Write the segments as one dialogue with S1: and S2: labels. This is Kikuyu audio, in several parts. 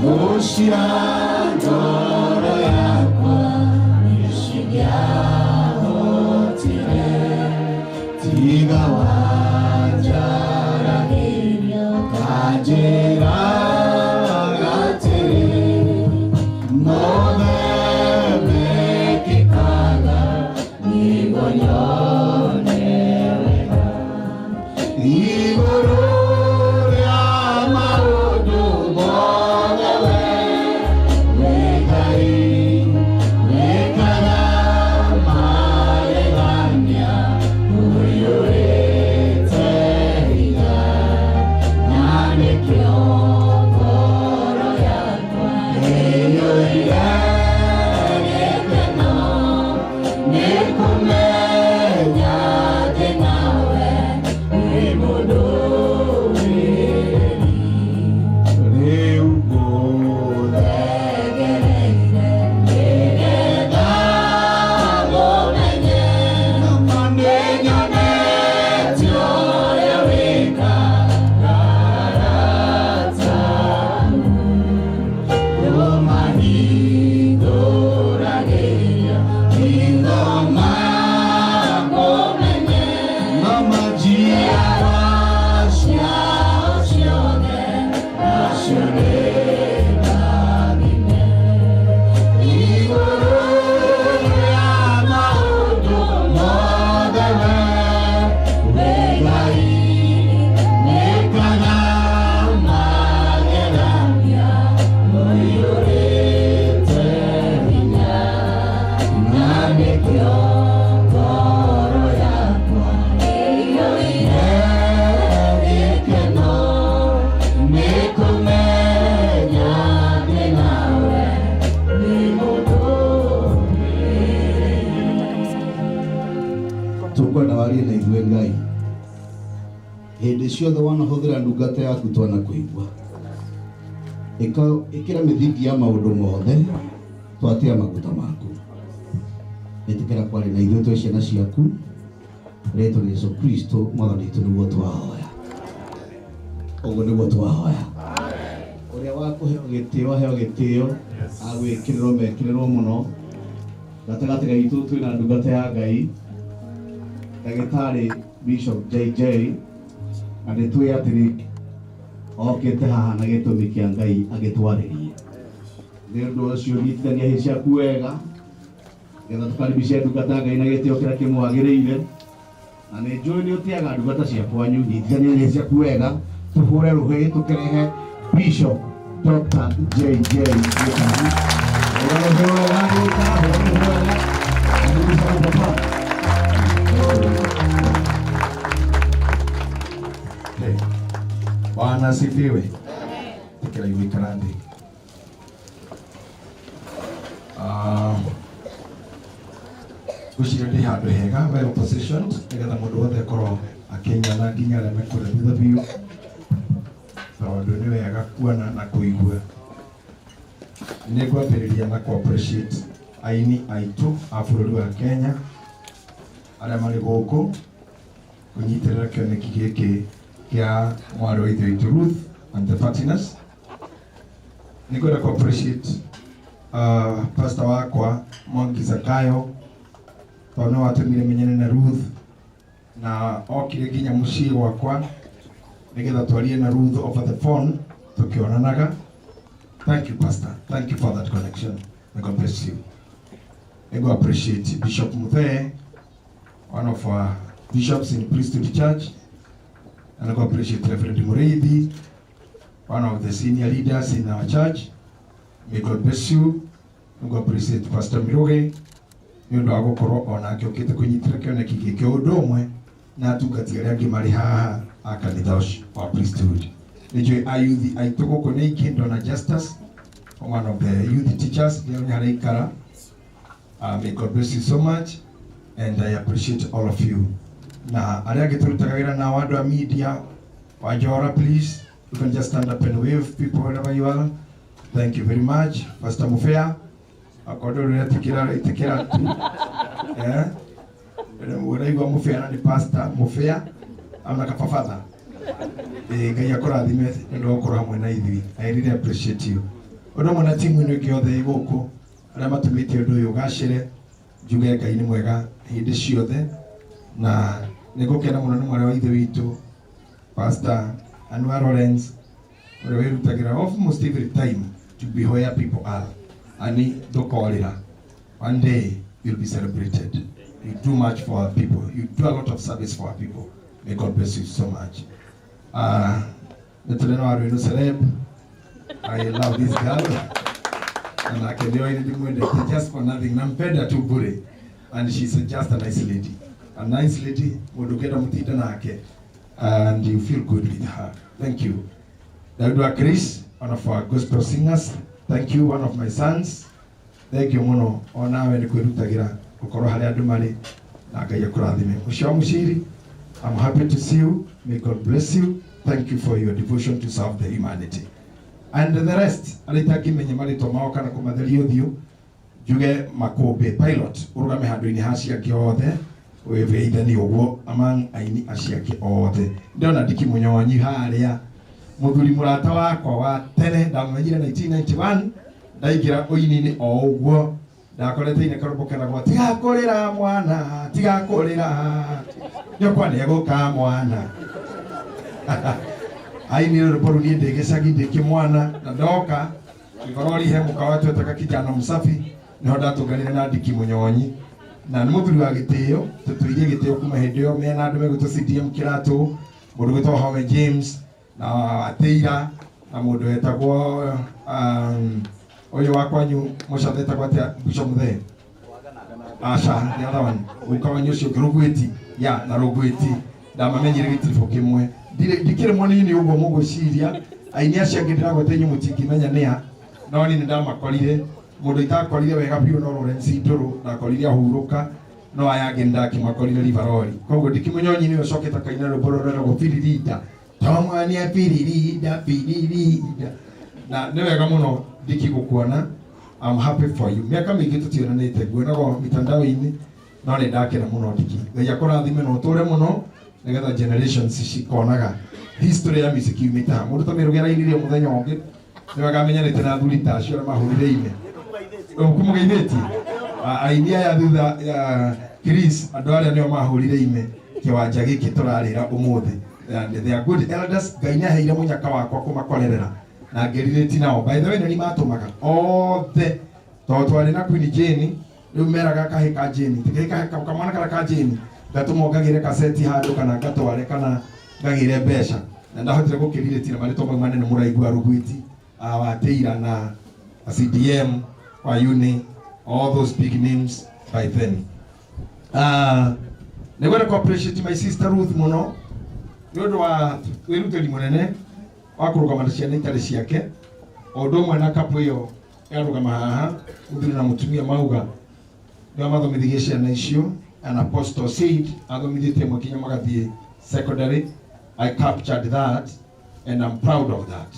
S1: Thũ cia ngoro yakwa nĩcingĩahotire, tiga wanjaragĩria ũkanjĩraga atĩrĩ, mothe mekĩkaga nĩguo nyone wega. Igũrũ rĩa maũndũ mothe we wĩ Ngai, wĩkaga magegania, ũiyũrĩte hinya, na nĩkĩo ngoro yakwa ĩiyũire gĩkeno, nĩ kũmenya atĩ nawe wĩ mũndũmĩrĩri. Rĩu ngũthengereire nĩgetha ngũmenye, na nĩnyonete ũrĩa wĩkaga arata aku, ũmahingũragĩria hingo makũmenye, mama njiarwa ciao ciothe nacio nĩ rathime. Igũrũ rĩa maũndũ mothe we wĩ Ngai, wĩkaga magegania, ũiyũrĩte hinya, na nĩkĩo ngoro yakwa ĩiyũire gĩkeno, nĩ kũmenya atĩ nawe wĩ mũndũmĩrĩri.
S2: Tũkwenda warie na ithuĩ Ngai hĩndĩ ciothe wanahũthĩra ndungata yaku twana kũigua. Ĩkĩra mĩthingi ya maũndũ mothe twatia maguta maku. Ĩtĩkĩra kwaria na ithuĩ twĩ ciana ciaku, rĩtwa rĩa Jesu Kristo Mwathani witũ nĩguo twahoya. Ũguo nĩguo twahoya. Ũrĩa wa kũheo gĩtĩo aheo gĩtĩo, agwĩkĩrĩrwo mekĩrĩrwo mũno. Gatagatĩ gaitũ twĩna ndungata ya Ngai, ndagĩtarĩ Bishop JJ, na nĩ tũĩ atĩrĩ okĩte haha na gĩtũmi kĩa Ngai agĩtwarĩrie. Nĩ ũndũ ũcio nyitithania hĩ ciaku wega nĩgetha tũkaribishe ndungata ya Ngai na gĩtĩo kĩrĩa kĩmwagĩrĩire. Na nĩ njũĩ nĩ ũtĩaga ndungata cia kwanyu, nyitithania hĩ ciaku wega tũhũre rũhĩ tũkĩrehe Bishop Dr. JJ Gĩtahi. Hũra rũhĩ wega, guka, hũra rũhĩ wega. Karibu sana papa.
S3: Hey. Bwana asifiwe. Tikira igũikara thĩ. Ah, ngwĩciria ndĩ handũ hega, well positioned, nĩgetha mũndũ wothe akorwo akĩnyona nginya arĩa me kũrĩa thutha biũ, tondũ nĩ wega kuona na kũigua. Nĩ ngwambĩrĩria na kũ appreciate aini aitũ a bũrũri wa Kenya arĩa marĩ gũkũ kũnyitĩrĩra kĩoneki gĩkĩ kĩa mwarĩ wa ithe witũ Ruth and the partners. Nĩ ngwenda kũ appreciate pastor wakwa Mwangi Zakayo, tondũ nĩ watũmire menyane na Ruth na okire nginya mũciĩ gwakwa nĩgetha twarie na Ruth over the phone tũkĩonanaga. Thank you, pastor. Thank you for that connection. May God bless you. May God appreciate Bishop Muthee, one of our bishops in Priesthood Church, and God appreciate Reverend Mureithi, one of the senior leaders in our church. May God bless you. May God appreciate Pastor Miruge, nĩ ũndũ wa gũkorwo onake ũkĩte kũnyitĩra kĩoneki gĩkĩ ũndũ ũmwe na atungati arĩa angĩ marĩ haha a kanitha ũcio wa Priesthood. Nĩ njũĩ ayuthi aitũ gũkũ nĩ aingĩ, ndona Justus, one of the youth teachers, nĩ haraikara. May God bless you so much and I appreciate all of you. Na arĩa angĩ tũrutaga wĩra nao andũ a media, Wanjora, please, you can just stand up and wave people wherever you are. Thank you very much. Pastor Mufea, akorwo ndũrĩ ũretĩkĩra ĩtĩkĩra tu. Eh? Ũraigua Mufea na nĩ Pastor Mufea ona kababatha. Eh, Ngai akũrathime nĩ ũndũ wa gũkorwo hamwe na ithuĩ. I really appreciate you. Ũndũ ũmwe na timu ĩno ĩngĩ yothe ĩ gũkũ arĩa matũmĩte ũndũ ũyũ ũgacĩre, njuge Ngai nĩ mwega hĩndĩ ciothe, na nĩ ngũkena mũno nĩ mwarĩ wa ithe witũ Pastor Anwar Lawrence ũrĩa wĩrutagĩra almost every time to be where people are. Ani ndũkorĩra, one day you'll be celebrated. You do much for our people. You do a lot of service for our people. May God bless you so much. Nĩ tũrĩ na Waruinũ celeb. I love this girl. And I can ndimwendete just for nothing. Nampenda tu bure. And she's just a nice lady. A nice lady, mũndũ ũngĩenda mũtinda nake. And you feel good with her. Thank you. David wa Chris, one of our gospel singers. Thank you, one of my sons. Thank you mũno onawe nĩ kwĩrutagĩra gũkorwo harĩa andũ marĩ na Ngai akũrathime. Mũciĩ wa Mũciri, I'm happy to see you. May God bless you. Thank you for your devotion to serve the humanity. And the rest, arĩa itangĩmenya marĩtwa mao kana kũmatheria ũthiũ, njuge Makũmbĩ pilot ũrũgame handũ-inĩ ha acio angĩ othe wĩgeithanie ũguo among aini acio angĩ othe. Ndĩrona Ndiki Mũnyonyi harĩa, mũthuri mũrata wakwa wa tene, ndamũmenyire 1991 ndaingĩra ũini-inĩ o ũguo, ndakorete ine karũmbo kenagwo tiga kũrĩra mwana, tiga kũrĩra nyũkwa nĩegũka mwana. Ainire rwĩmbo rũu niĩ ndĩ gĩcagi ndĩ kĩmwana, na ndoka Gĩkorori he mũkawa twetaga Kijana Msafi, nĩho ndatũnganire na Ndiki Mũnyonyi, na nĩ mũthuri wa gĩtĩo, tũtũirie gĩtĩo kuma hĩndĩ ĩyo mena andũ megwĩtwo CDM Kĩratũ, mũndũ gwĩtwo Home James na Atĩira na mũndũ wetagwo ũyũ wa kwanyu mũcatha etagwo atĩa, Bishop Mũthee? Aca, the other one, guka wanyu ũcio ũngĩ, Rũgwĩti, ya na Rũgwĩti, ndamamenyire gĩtiribũ kĩmwe. Ndikĩrĩ mũnini ũguo mũgwĩciria, aini acio angĩ ndĩragweta inyuĩ mũtingĩmenya nĩa, no niĩ nĩndamakorire. Mũndũ itakorire wega biũ no Lawrence Ndũrũ, ndakorire ahurũka, no aya angĩ nĩndakĩmakorire Livaroli. Koguo Ndiki Mũnyonyi nĩwe ũcokete akaina rwĩmbo rũrĩa rwĩtagwo Biririnda, tomwania biririnda biririnda, na nĩ wega mũno Ndiki gũkuona. I'm happy for you. Mĩaka mĩingĩ tũtionanĩte, nguonaga mitandao-inĩ, no nĩ ndakena mũno Ndiki. Ngai akũrathime na ũtũre mũno nĩgetha generations cikonaga history ya music yumĩte haha. Mũndũ ta Mĩrũgĩ arainirie mũthenya ũngĩ, nĩ wega amenyanĩte na athuri ta acio arĩa mahũrire ime. Ũkũmũgeithĩtie? Aini aya thutha ya Chris, andũ arĩa nĩo mahũrire ime kĩwanja gĩkĩ tũrarĩra ũmũthĩ. And they are good elders. Ngai nĩ aheire mũnyaka wakwa kũmakorerera na ngĩrirĩti nao. By the way, nĩ matũmaga othe tondũ twarĩ na Queen Jane, rĩu meraga kahĩ ka Jane, tikĩhĩ kamwana karĩa ka Jane, ngatũmwo ngagĩre kaseti handũ kana ngatware kana ngagĩre mbeca, na ndahotire gũkĩrirĩti na marĩtwa mau manene mũraigua, Rũgwĩti wa Tĩira na CDM wa Uni, all those big names by then. Nĩngwenda kũ appreciate my sister Ruth mũno nĩ ũndũ wa wĩrutĩri mũnene wa kũrũgama na ciana itarĩ ciake, o ũndũ ũmwe na kapu ĩyo yarũgama haha, mũthuri na mũtumia mauga nĩo mathomithirie ciana icio. An apostle said athomithĩtie ĩmwe nginya magathiĩ secondary. I captured that and I'm proud of that,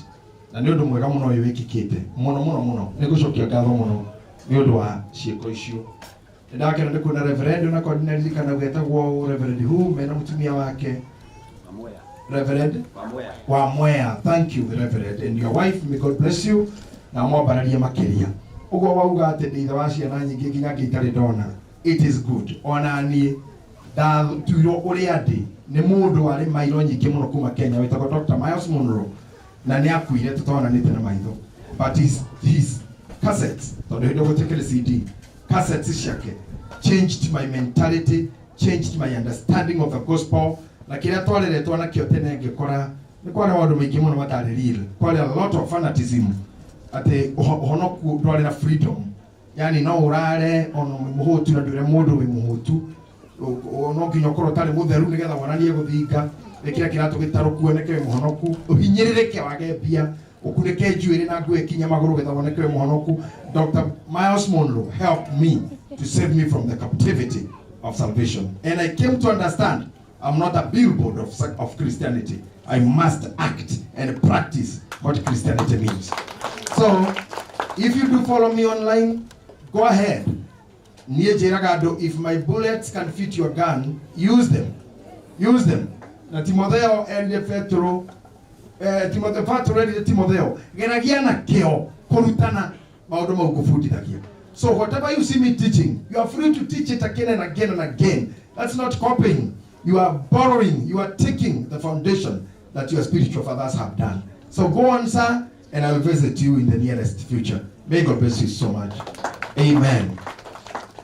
S3: na nĩ ũndũ mwega mũno ũyũ wĩkĩkĩte mũno mũno mũno. Nĩ ngũcokia ngatho mũno nĩ ũndũ wa ciĩko icio. Nĩ ndakena nĩ kuona reverend, ona korwo ndinaririkana gwetagwo Reverend who mena mũtumia wake Reverend wa Mwea. Thank you, Reverend, and your wife. May God bless you na mwambararie makĩria. Ũguo wauga atĩ ndĩ ithe wa ciana nyingĩ nginya angĩ itarĩ ndona, it is good. Ona niĩ ndatuirwo ũrĩa ndĩ nĩ mũndũ warĩ mairo nyingĩ mũno kuma Kenya wĩtagwo Dr. Miles Monroe, na nĩ akuire tũtonanĩte na maitho, but his cassettes, tondũ hĩndĩ ĩyo gũtiakĩrĩ CD, cassettes ciake changed my mentality, changed my understanding of the gospel, na kĩrĩa twareretwo nakĩo tene ngĩkora nĩ kwarĩ maũndũ maingĩ mũno matarĩ real. Kwarĩ a lot of fanatism atĩ ũhonoku ndwarĩ na freedom, yani no ũrare ona wĩ mũhũtu na ndwĩre mũndũ wĩ mũhũtu. No nginya ũkorwo ũtarĩ mũtheru nĩgetha wonanie gũthinga, ĩkĩra kĩratũ gĩtarũku woneke wĩ mũhonoku, ũhinyĩrĩrĩke wage mbia, ũkunĩke njuĩrĩ na nguo ĩkinye magũrũ getha woneke wĩ mũhonoku. Dr. Miles Monroe helped me to save me from the captivity of salvation, and I came to understand I'm not a billboard of Christianity. I must act and practice what Christianity means. So if you do follow me online, go ahead. Niĩ njĩraga andũ, if my bullets can fit your gun, use them, use them. Na Timotheo erire Petro. Timotheo Petero erire Timotheo geragia na kĩo kũrutana maũndũ mau ngũbundithagia. So whatever you see me teaching, you are free to teach it again and again and again. That's not copying. You are borrowing, you are taking the foundation that your spiritual fathers have done. So go on, sir, and I will visit you in the nearest future. May God bless you so much. Amen.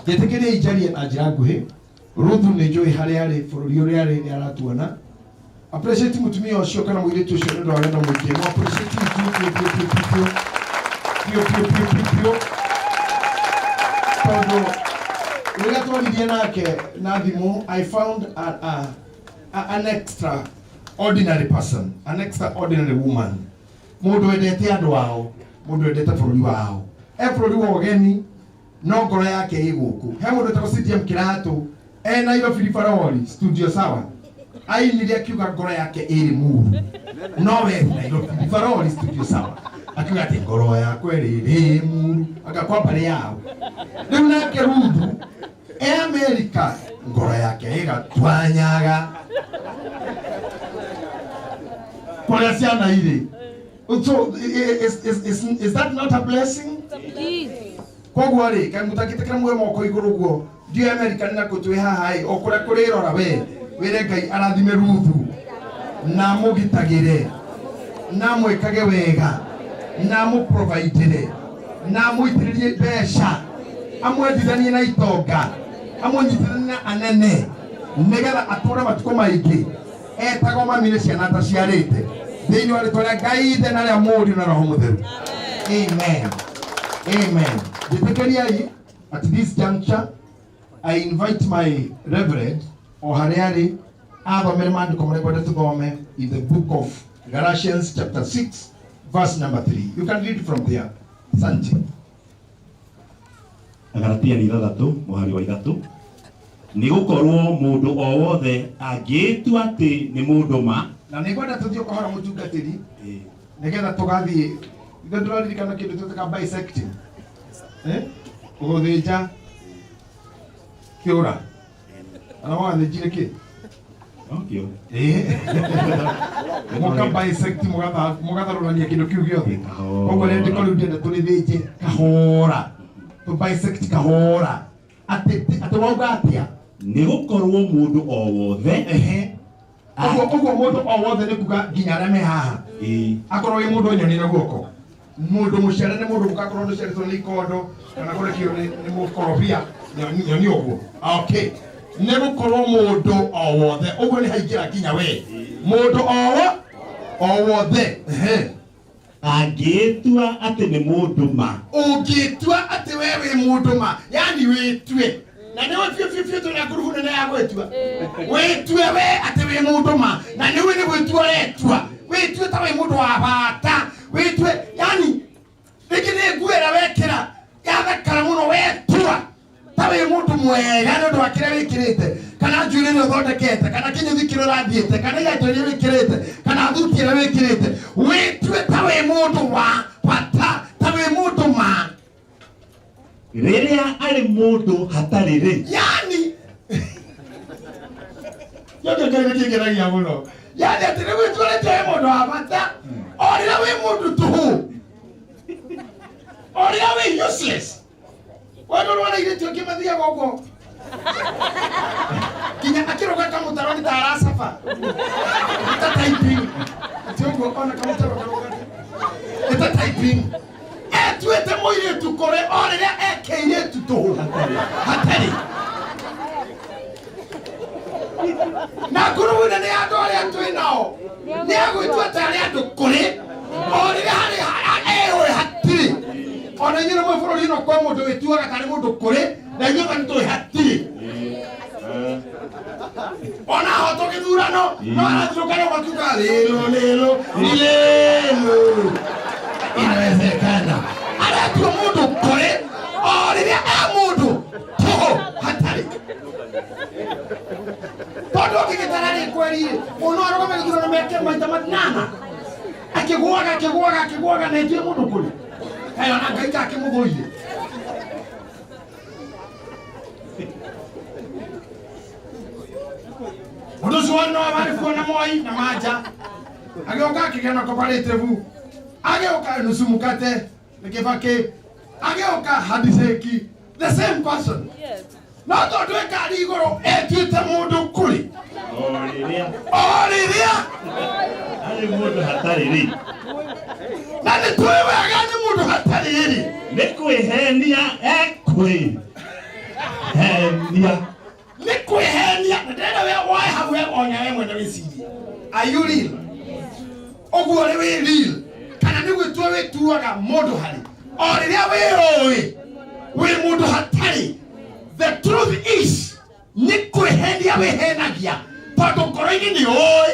S3: Njĩtĩkĩrie njarie na njĩra nguhĩ. Ruthu nĩ njũĩ harĩa arĩ, bũrũri ũrĩa arĩ nĩ aratuona. Appreciate mũtumia ũcio kana mũirĩtu ũcio nĩ ũndũ wa wendo mũingĩ. Mo appreciate biũ biũ biũ biũ biũ biũ biũ biũ biũ biũ tondũ rĩrĩa twaririe nake na thimũ, I found an extraordinary person, an extraordinary woman, mũndũ wendete andũ ao, mũndũ wendete bũrũri wao, e bũrũri wa ũgeni no ngoro yake ĩ gũkũ. He mũndũ wĩtagwo CDM Kĩratũ e Nairobi Riveroli studio sawa, ainire akiuga ngoro yake ĩrĩ muru no we Nairobi Riveroli studio sawa, akiuga atĩ ngoro yakwa ĩrĩ muru agakwa mbarĩ yao. Rĩu nake Ruthu e Amerika ngoro yake ĩgatwanyaga kũrĩa ciana irĩ. So is that not a blessing? Koguo rĩ, kaĩ mũtangĩtĩkĩra muoe moko igũrũ guo ndiũ Amerika nĩ nakũ twĩ haha ĩ, o kũrĩa kũrĩrora we wĩre Ngai arathime Ruthu na mũgitagĩre na mwĩkage wega na mũprovaidĩre na mũitĩrĩrie mbeca, amwendithanie na itonga, amũnyitithanie na anene, nĩgetha atũre matukũ maingĩ etagwo mami nĩ ciana ataciarĩte, thĩinĩ wa rĩtwa rĩa Ngai Ithe na rĩa Mũriũ na Roho Mũtheru. Amen. Amen. Njĩtĩkĩriai at this juncture I invite my reverend o harĩa arĩ athomere maandĩko marĩa ngwenda tũthome in the book of Galatians chapter 6 verse number 3. You can read from there. Asante.
S4: Galatia nĩ 6 mũhari wa 3. Nĩ gũkorwo mũndũ o wothe angĩĩtua atĩ nĩ mũndũ ma.
S3: Na nĩ ngwenda tũthiĩ ũkahora mũtungatĩri nĩgetha tũgathiĩ ithe ndũraririkana kĩndũ twĩtaga bisecting, gũthĩnja kĩũra ana wagathĩnjire kĩ?
S4: Nokĩo.
S3: Mũka bisect, mũgatharũrania kĩndũ kĩu gĩothe.
S4: Kahora.
S3: Koguo rĩandĩko rĩu ndĩrenda tũrĩthĩnje kahora, tũ bisect kahora, atĩ wauga atĩa?
S4: Nĩ gũkorwo mũndũ o wothe.
S3: Ehe, ũguo mũndũ o wothe nĩ kuga nginya arĩa me haha. Akorwo wĩ mũndũ ũnyonire guoko, mũndũ mũciare nĩ mũndũ mũkakorwo ndũciarĩtwo nĩ ikondo kana kũrekio nĩ mũkorobia, nyoni ũguo. Okay, nĩ gũkorwo mũndũ o wothe, ũguo nĩ haingĩra nginya we, mũndũ o wothe. Ehe.
S4: Angĩĩtua atĩ nĩ mũndũ ma.
S3: Ũngĩtua atĩ we wĩ mũndũ ma, yani wĩtue na nĩwe biũ biũ biũ tũrĩ na ngurubu nene ya gwĩtua, wĩtue we atĩ wĩ mũndũ ma, na nĩwe nĩ gwĩtua ũretua, wĩtue ta wĩ mũndũ wa bata, wĩtue yani rĩngĩ nĩ nguo ĩrĩa wekĩra yathakara mũno, wetua ta wĩ mũndũ mwega nĩ ũndũ wa kĩrĩa wĩkĩrĩte, kana njuĩrĩ ĩrĩa ũthondekete, kana kĩnyũthi kĩrĩa ũrathiĩte, kana iratũ iria wĩkĩrĩte, kana thuti ĩrĩa wĩkĩrĩte, wĩtue ta wĩ mũndũ wa bata, ta wĩ mũndũ ma.
S4: Rĩrĩa arĩ mũndũ hatarĩ rĩ.
S3: Yani yote Ngai nĩ kĩngeragia mũno, yani atĩ nĩ gwĩtua rĩtwa wĩ mũndũ wa bata o rĩrĩa wĩ mũndũ tũhũ, o rĩrĩa wĩ useless. We ndũrona airĩtu angĩ mathiaga ũguo nginya akĩrũga kamũtaro nĩ ta aracaba, nĩ ta typing, ti ũguo ona kamũtaro karũga nĩ ta typing, etuĩte mũirĩtu kũrĩ o rĩrĩa ekeirĩtu tũhũ hatarĩ. Na ngurubu nene ya andũ arĩa twĩ nao nĩ agwĩtua tarĩ andũ kũrĩ o rĩrĩa harĩ eũĩ hatirĩ. Ona inyuĩ nĩ mwĩ bũrũri ũyũ kwa mũndũ wĩtuaga tarĩ mũndũ kũrĩ na inyuĩ nĩ tũĩ hatirĩ. Ona hotwo gĩthurano no arathiũka no makiuga lelo lelo lelo inawezekana, aretua mũndũ kũrĩ o rĩrĩa e mũndũ tũhũ hatarĩ, tondũ ũngĩgĩtara rĩ kweri mũno arũgame gĩthurano meke maita manana akĩgũaga akĩgũaga akĩgũaga na ĩtue mũndũ kũrĩ, kaĩ ona Ngai takĩmũthũire. Mũndũ ũcio no warĩ kuona Moi na Manja. Agĩũka akĩgĩa na cooperative, agĩũka nusu mkate nĩ Kĩbakĩ, agĩũka handshake, the same person. No tondũ ĩ ngari igũrũ etuĩte mũndũ kũrĩ
S4: O rĩrĩa
S3: o rĩrĩa
S4: arĩ mũndũ hatarĩ rĩ,
S3: na nĩ tũĩ wega nĩ mũndũ hatarĩ rĩ,
S4: nĩ kwĩhenia ekwĩhenia.
S3: Nĩ kwĩhenia. Na ndĩrenda we woe hau we onya we mwene wĩcirie, are you real? Ũguo rĩ, wĩ real kana nĩ gwĩtua wĩtuaga mũndũ harĩ o rĩrĩa wĩũĩ wĩ mũndũ hatarĩ? The truth is nĩ kwĩhenia wĩhenagia, tondũ ngoro-inĩ nĩ ũĩ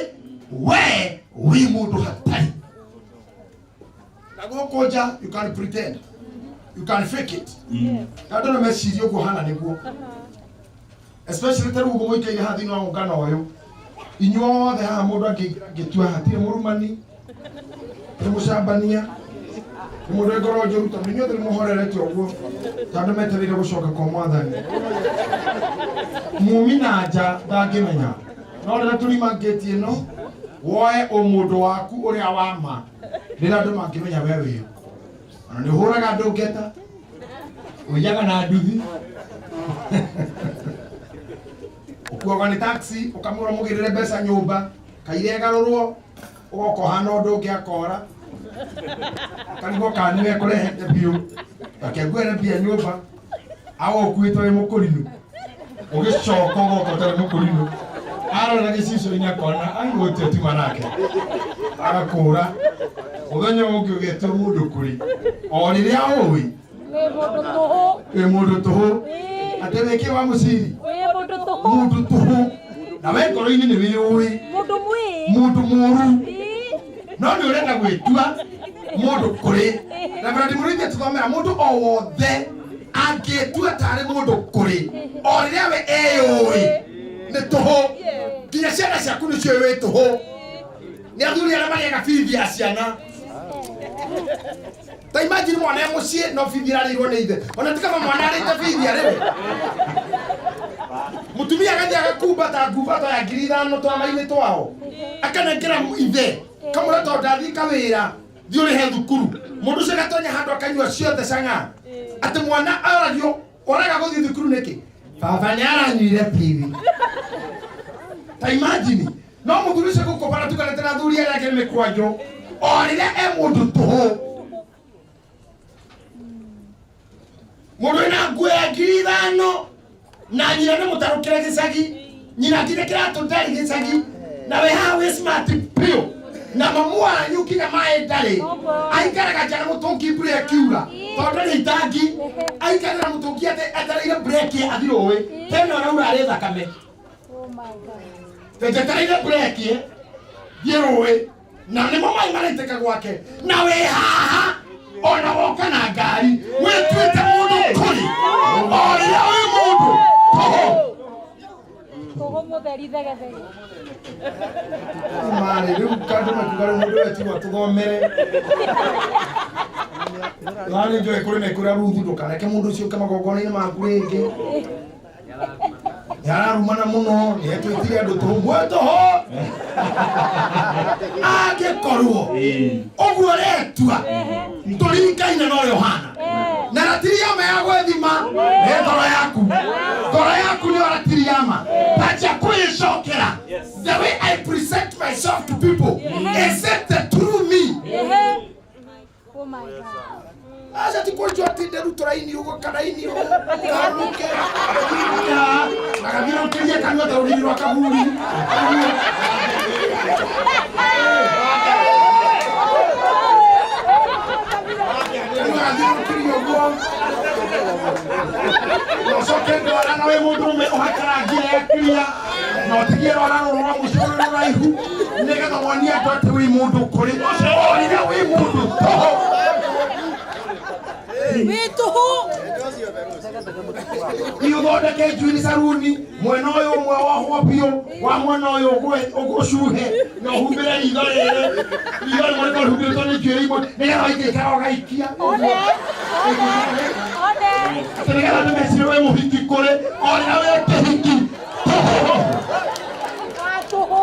S3: we wĩ mũndũ hatarĩ. Na gũkũ nja you can pretend, you can fake it. Andũ nĩ mecirie ũguo hana nĩguo, especially ta rĩu ũguo mũikaire haha thĩinĩ wa ũngano ũyũ inyuothe haha, mũndũ angĩtua hatirĩ mũrumani, nĩ mũcambania, nĩ mũndũ wĩ ngoro njũru, tondũ inyuothe nĩ mũhorerete ũguo tondũ metereire gũcoka kwa Mwathani. Mumi na nja ndangĩmenya, no rĩrĩa tũrima ngĩti ĩno woe ũmũndũ waku ũrĩa wa ma, rĩrĩa andũ mangĩmenya we wĩũ, ona nĩ ũhũraga andũ ngeta, ũiyaga na nduthi, ũkuagwo nĩ taxi, ũkamwĩra mũgĩrĩre mbeca nyũmba kaire ĩgarũrwo, ũgoka ũhana ũndũ ũngĩ, akora karigwo kana nĩwe kũrehete biũ, reke nguere mbia nyũmba, awa ũkuĩte wĩ mũkũrinũ, ũgĩcoka ũgoka ũtarĩ mũkũrinũ, arora gĩcicio-inĩ akona ai gũtirĩ tuma nake, agakũra mũthenya ũngĩ ũgetwo mũndũ kũrĩ o rĩrĩa ũĩ
S1: Wĩ mũndũ tũhũ.
S3: Wĩ mũndũ tũhũ atĩ wĩkĩ wa mũciri.
S1: Wĩ mũndũ tũhũ.
S3: Mũndũ tũhũ na we ngoro-inĩ nĩ wĩũĩ.
S1: Mũndũ mwĩ.
S3: Mũndũ mũru, no nĩ ũrenda gwĩtua mũndũ kũrĩ. Reverend Mũrĩithi tũthomera, mũndũ o wothe angĩtua tarĩ mũndũ kũrĩ o rĩrĩa we eyũĩ nĩ tũhũ, nginya ciana ciaku nĩ ciũĩ wĩ tũhũ. Nĩ athuri arĩa marĩaga bithi ya ciana. Ta imagine mwana e mũciĩ no bithi ararĩirwo nĩ ithe, ona ti kaba mwana arĩte bithi arĩwe mũtumia agathiĩ agakumba ta ngumba ta ya 5,000 twama-inĩ twao, akanengera ithe, kamũra tondũ ndathiĩ kawĩra, thiĩ ũrĩhe thukuru. Mũndũ ũcio agatonya handũ akanyua ciothe cang'a, atĩ mwana aragio oraga gũthiĩ thukuru nĩkĩ? Baba nĩ aranyuire bithi. Ta imagine, no mũthuri ũcio gũkũ bara tukanĩte na athuri arĩa angĩ mĩkwanjũ o rĩrĩa e mũndũ tũhũ, mũndũ wĩna nguo ya 5,000 na nyina nĩ mũtarũkĩre gĩcagi, nyina nginya kĩratũ ndarĩ gĩcagi, na we haha wĩ smart biũ, na mamu wanyu nginya maĩ ndarĩ, aikaraga nja na mũtũngi mbura ĩkiura tondũ ndarĩ itangi, aikarĩra mũtũngi etereire breki athiĩ rũĩ tena ũraura arĩ thakame.
S1: Oh my God.
S3: Njetereire breki thiĩ rũĩ na nĩmo maĩ maraitĩka gwake, na wĩ haha ona woka na ngari wĩtuĩte mũndũ kũrĩ o rĩrĩa wĩ mũndũ tũhũ.
S1: Tũhũ mũtheri thegethege.
S3: Marĩ rĩu kandũ makiuga rĩu mũndũ wetigwo tũthomere narĩ njoe kũrĩ na ikũrĩa ruthu, ndũkareke mũndũ ũcio ũke magongona-inĩ maku rĩngĩ, nĩ ararumana mũno, nĩ etwĩtire andũ tũhũ mwĩ tũhũ. Angĩkorwo ũguo ũretua ndũringaine na ũrĩa ũhana, na ratiri ya ma ya gwĩthima nĩ ngoro yaku. Ngoro yaku nĩyo ratiri ya ma. Tanjia kwĩcokera, the way I present myself to people, is it the true me?
S1: Oh my God.
S3: Aca ti kũnjwo atĩ nderutũ raini ũguo karaini ũguo karuke agathiũrũrũkĩria kanua ta rũrigi rwa kaburi. Kanua gathiũrũrũkĩria ũguo na ũcoke ndwara na wĩ mũndũrũme ũhake rangi ya clear na ũtigie rwara rũrũ rwa mũciĩ rũrĩ rũraihu nĩgetha wonie andũ atĩ wĩ mũndũ kũrĩ o rĩrĩa wĩ mũndũ tũhũ.
S1: Wĩ tũhũ.
S3: Iũthondeke njuĩrĩ caruni, mwena ũyũ ũmwe wohwo biũ, wa mwena ũyũ ũcuhe na ũhumbĩre ritho rĩrĩ, ritho rĩmwe rĩkorwo rĩhumbĩrĩtwo nĩ njuĩrĩ imwe nĩgetha waikĩkara ũgaikia.
S1: One. One. One.
S3: Atĩ nĩgetha andũ mecirie wĩ mũhiki kũrĩ o rĩrĩa wĩ kĩhiki tũhũ.
S1: Wa tũhũ.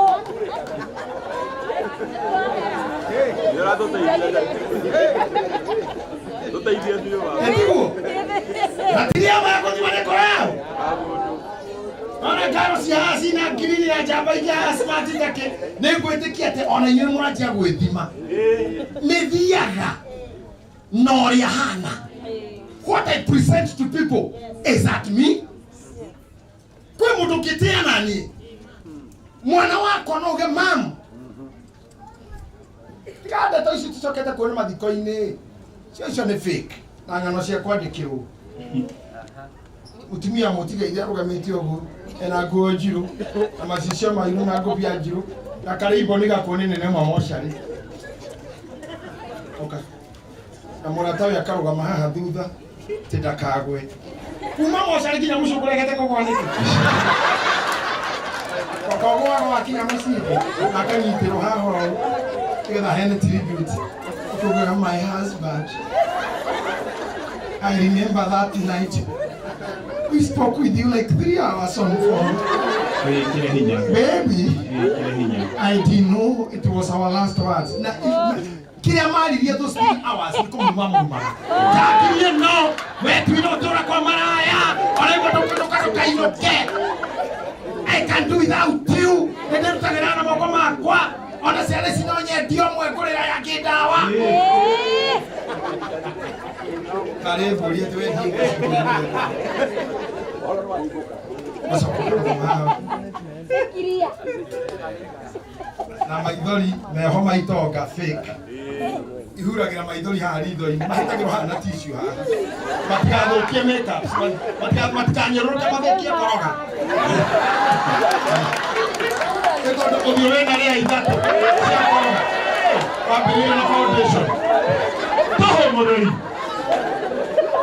S3: Etiguo matiria magũthima nĩ kũrao ona ngaro cia haha cina ngirini na njamba ingĩ haha smart take nĩ ngwĩtĩkia atĩ ona inyuĩ mũranjia gwĩthima nĩ thiaga na ũrĩa hana. What I present to people is that me. Kwĩ mũndũ ũngĩtĩa naniĩ mwana wakwa no uge mam tiga ndeto ici tucokete kuona mathiko-inĩ cio icio nĩ fake na ng'ano cia kwandĩkĩrwo mutumia mũtigaire arũgamĩte ũguo ena nguo njirũ na macicio mairũ na ngũbia njirũ na karĩimbo nĩ gakuo nĩ nene ma mocarĩ oka na mũrata ũyũ akarũgama haha thutha ti ndakagwe kuma mocarĩ nginya mũciĩ ũkũregete kũgwa nĩkĩ kogwaga wakinya mũciĩ akanyitĩrwo haha ũũ nĩgetha heane tribute ũkaugaga my husband, I remember that night we spoke with you like 3 hours on phone.
S4: Wĩkĩre hinya.
S3: Baby,
S4: Wĩkĩre hinya.
S3: I didn't know it was our last words. Na kĩrĩa maririe those 3 hours nĩ kũmuma mumaga ndakirie no wetuire ũtũra kwa maraya oraigua ndũkainũke. I can do without you. Nĩ ndĩrutagĩra na moko makwa ona ciana ici no nyendio mwe ngũrĩra ya kĩndawa tarĩ mbũri atĩ wendie macoka kũrũgama
S1: Fikiria.
S3: Na maithori meho maitonga fake ihuragĩra maithori haha ritho-inĩ mahĩtagĩrwo haha na tissue haha matigathũkie makeup matikanyũrũrũke mathũkie koroga nĩ tondũ ũthiũ wĩna rĩa ithatũ cia koroga wambĩrĩria na foundation
S4: Tũhũ mũtheri.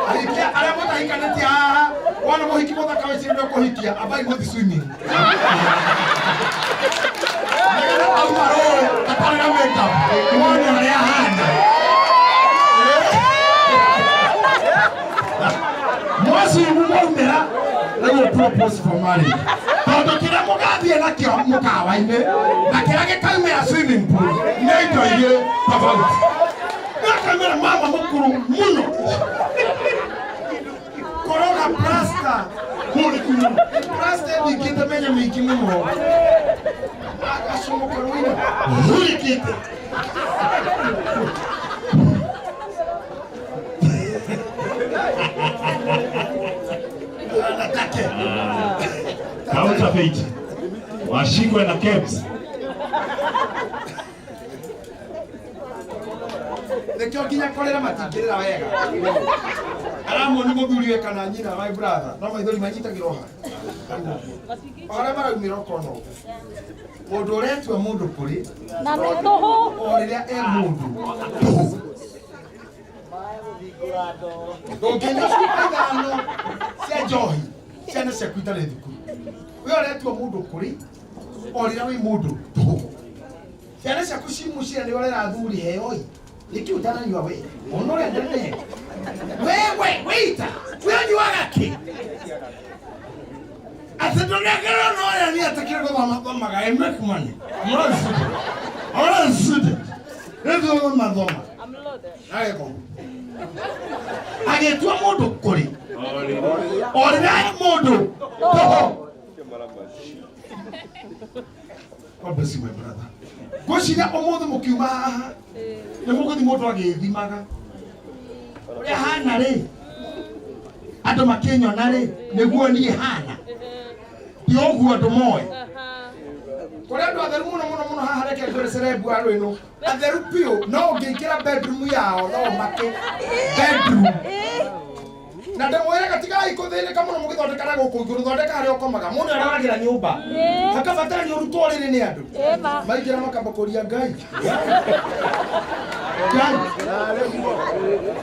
S3: Ahikia arĩa mũtahikanĩtie haha wona mũhiki mũthaka wĩciria nĩ ũkũhikia ambai mũthi swimming nĩgetha auma rũĩ atarĩ na makeup wone ũrĩa ahana mwacimu mwaumĩra rĩu propose for marriage tondũ kĩrĩa mũgathiĩ nakĩo mũkawa-inĩ na kĩrĩa gĩkaumĩra swimming pool nĩ indo igĩrĩ tofauti gakaumĩra mama mũkũrũ mũno koroga plasta plasta ĩthingĩte menya mĩingĩ mũno agacomoka rũĩ-inĩ hurĩkĩte. Natake.
S4: Counterfeit. Washikwe na KEBS.
S3: Nĩkĩo nginya kũrĩra matingĩrĩra wega aramwoni mũthuri we kana nyina my brother no maithori manyitagĩrwo ha o harĩa maraumĩra ũkona ũguo mũndũ ũretua mũndũ kũrĩ
S1: Na nĩ tũhũ.
S3: O rĩrĩa e mũndũ tũhũ ndũngĩnyua cuba ithano cia njohi ciana ciaku itarĩ thukuru we ũretua mũndũ kũrĩ o rĩrĩa wĩ mũndũ tũhũ ciana ciaku ci mũciĩ nĩ ũrera athuri heoi nĩkĩ ũtananyua we ona ũrĩa ndene wewe wĩita we ũnyuaga kĩ atĩ ndũnengerwo no ũrĩa niĩ atakĩrĩ gũthoma thomaga I make money. I'm not a student. I'm not a student. Rĩu thoma thoma agĩka ũguo agĩtua mũndũ kũrĩ o rĩrĩa e mũndũ tũhũ. God bless you, my brother. Ngwĩciria ũmũthĩ mũkiuma haha nĩ mũgũthiĩ mũndũ agĩthimaga ũrĩa hana rĩ andũ makĩnyona rĩ nĩguo niĩ hana ti ũguo andũ moĩ kũrĩ andũ atheru mũno mũno mũno haha reke ngwĩre cerebu a rwĩno atheru biũ no ũngĩingĩra bedroom yao no ũmake bedroom na ndĩmwĩraga tigai kũthĩnĩka mũno mũgĩthondeka na gũkũ igũrũ thondeka harĩa ũkomaga mũndũ araragĩra nyũmba hakabatarania ũrutwo rĩrĩ nĩ andũ
S1: Ĩma.
S3: maingĩra makamba kũria ngai ngai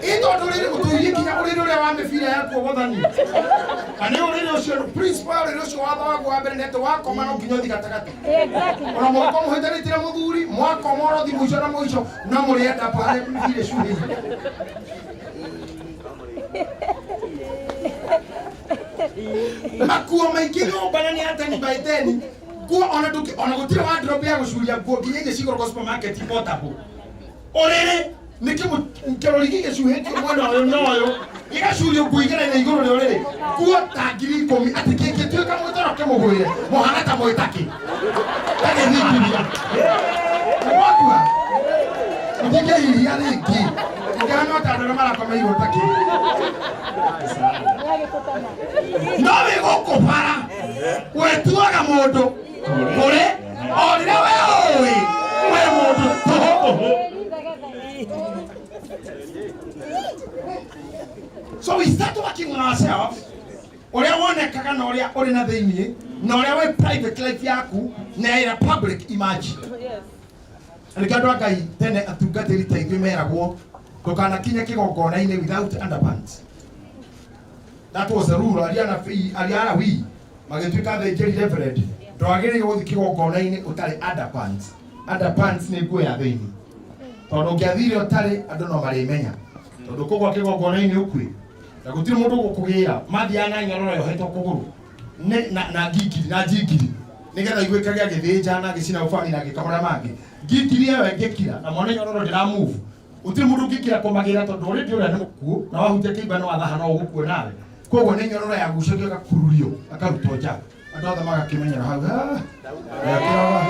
S3: ĩ tondũ rĩrĩ ũtũirie nginya ũrĩrĩ ũrĩa wa mĩbira ya kuogothania na nĩ ũrĩrĩ ũcio principal wa ũrĩrĩ ũcio watho waguo wa mbere nĩ atĩ wakoma no nginya ũthi gatagatĩ ona mũgĩkorwo mũhĩtanĩtie na mũthuri mwakoma ũrothi mũico na mũico no mũrĩ end up harĩa mĩbira ĩcuhĩire makuo maingĩ nyũmba na nĩ ateni by ten nguo ona ndũngĩ ona gũtirĩ wardrobe ya gũcuria nguo nginya iria cigũragwo supermarket portable. Ũrĩrĩ nĩ kĩrori gĩgĩcuhĩtio mwena ũyũ na ũyũ gĩgacurio nguo igeraine igũrũ rĩa ũrĩrĩ nguo ta 10,000 atĩ kĩngĩtuĩka mwĩtoro kĩmũgwĩre mũhana ta mwĩtaki tagĩthingithia mwakua mũtingĩhihinya rĩngĩ mũkĩhana ta andũ arĩa marakomeirwo takĩ no wĩ gũkũ bara wĩtuaga mũndũ kũrĩ o rĩrĩa we ũĩ wĩ mũndũ tũhũ. So we start working on ourselves. Ũrĩa wonekaga na ũrĩa ũrĩ na thĩinĩ na ũrĩa wĩ private life yaku na ĩrĩa public image. Nĩkĩo andũ a Ngai tene atungatĩri ta ithuĩ meragwo ndũkanakinye kĩgongona-inĩ without underpants. That was the rule. Aria anabii aria Alawii magĩtuĩka athĩnjĩri reverend ndwagĩrĩirwo gũthiĩ kĩgongona-inĩ ũtarĩ underpants. Underpants nĩ nguo ya thĩinĩ tondũ ũngĩathire ũtarĩ andũ no marĩmenya tondũ kũgwa kĩgongona-inĩ ũkue na gũtirĩ mũndũ ũgũkũgĩra mathiaga na nyororo yohetwo kũgũrũ nĩ na na ngingiri na njingiri nĩgetha iguĩkage agĩthĩnja na agĩcina ũbani na agĩka marĩa mangĩ ngingiri ĩyo ĩngĩkira na mone nyororo ndĩra move gũtirĩ mũndũ ũngĩkira kũmagĩra tondũ already ũrĩa nĩ mũkuũ na wahutia kĩimba nĩ wathaha no ũgũkua nawe koguo nĩ nyororo yagucagio ĩgakururio akarutwo nja andũ othe magakĩmenyera hau "Ah, yakĩroga."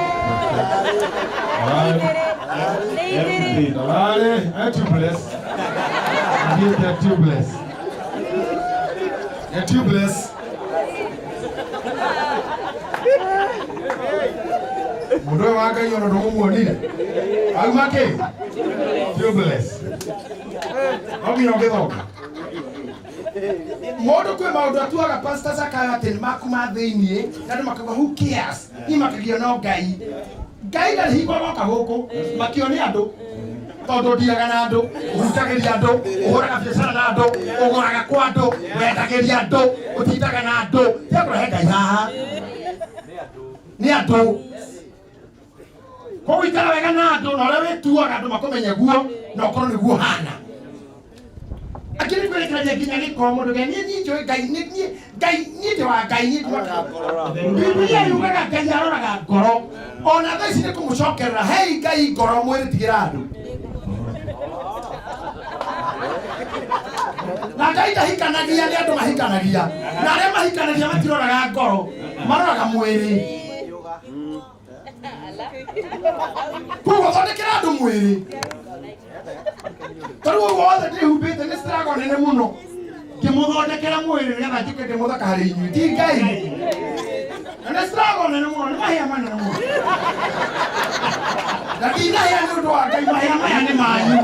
S3: Ararĩ, eh, tubeless. Athiĩte tubeless. Eh, tubeless. Mũndũ ũyũ wa Ngai ona ndũmũmuonire. Auma kĩ? Tubeless. No nginya ũngĩthonga. Mũndũ kwĩ maũndũ atuaga Pastor Zakayo atĩ nĩ maku ma thĩiniĩ na andũ makauga who cares niĩ makagio no Ngai. Ngai ndarĩ hingo agoka gũkũ makio nĩ andũ tondũ ndiraga na andũ ũhutagĩria andũ ũhũraga biacara na andũ ũgũraga kwa andũ wendagĩria andũ ũtindaga na andũ tiga kũrehe Ngai haha nĩ andũ koguo ikara wega na andũ na ũrĩa wĩtuaga andũ makũmenye guo na ũkorwo nĩguo hana akĩrĩ kwĩrekereria nginya gĩko mũndũ ngai niĩ niĩ njũĩ Ngai niĩ niĩ Ngai niĩ ndĩ wa Ngai niĩ ndĩ wa Bibilia yugaga Ngai aroraga ngoro ona thaa ici nĩ kũmũcokerera hei Ngai ngoro mwĩrĩ tigĩra andũ na Ngai ndahikanagia nĩ andũ mahikanagia na arĩa mahikanagia matiroraga ngoro maroraga mwĩrĩ koguo thondekera andũ mwĩrĩ tarĩu ũguo wothe ndĩhumbĩte nĩ struggle nene mũno ngĩmũthondekera mwĩrĩ nĩgetha njuke ndĩmũthaka harĩ inyuĩ ti Ngai na nĩ struggle nene mũno nĩ mahĩa manene mũno na ndinahĩa nĩ ũndũ wa Ngai mahĩa maya nĩ manyu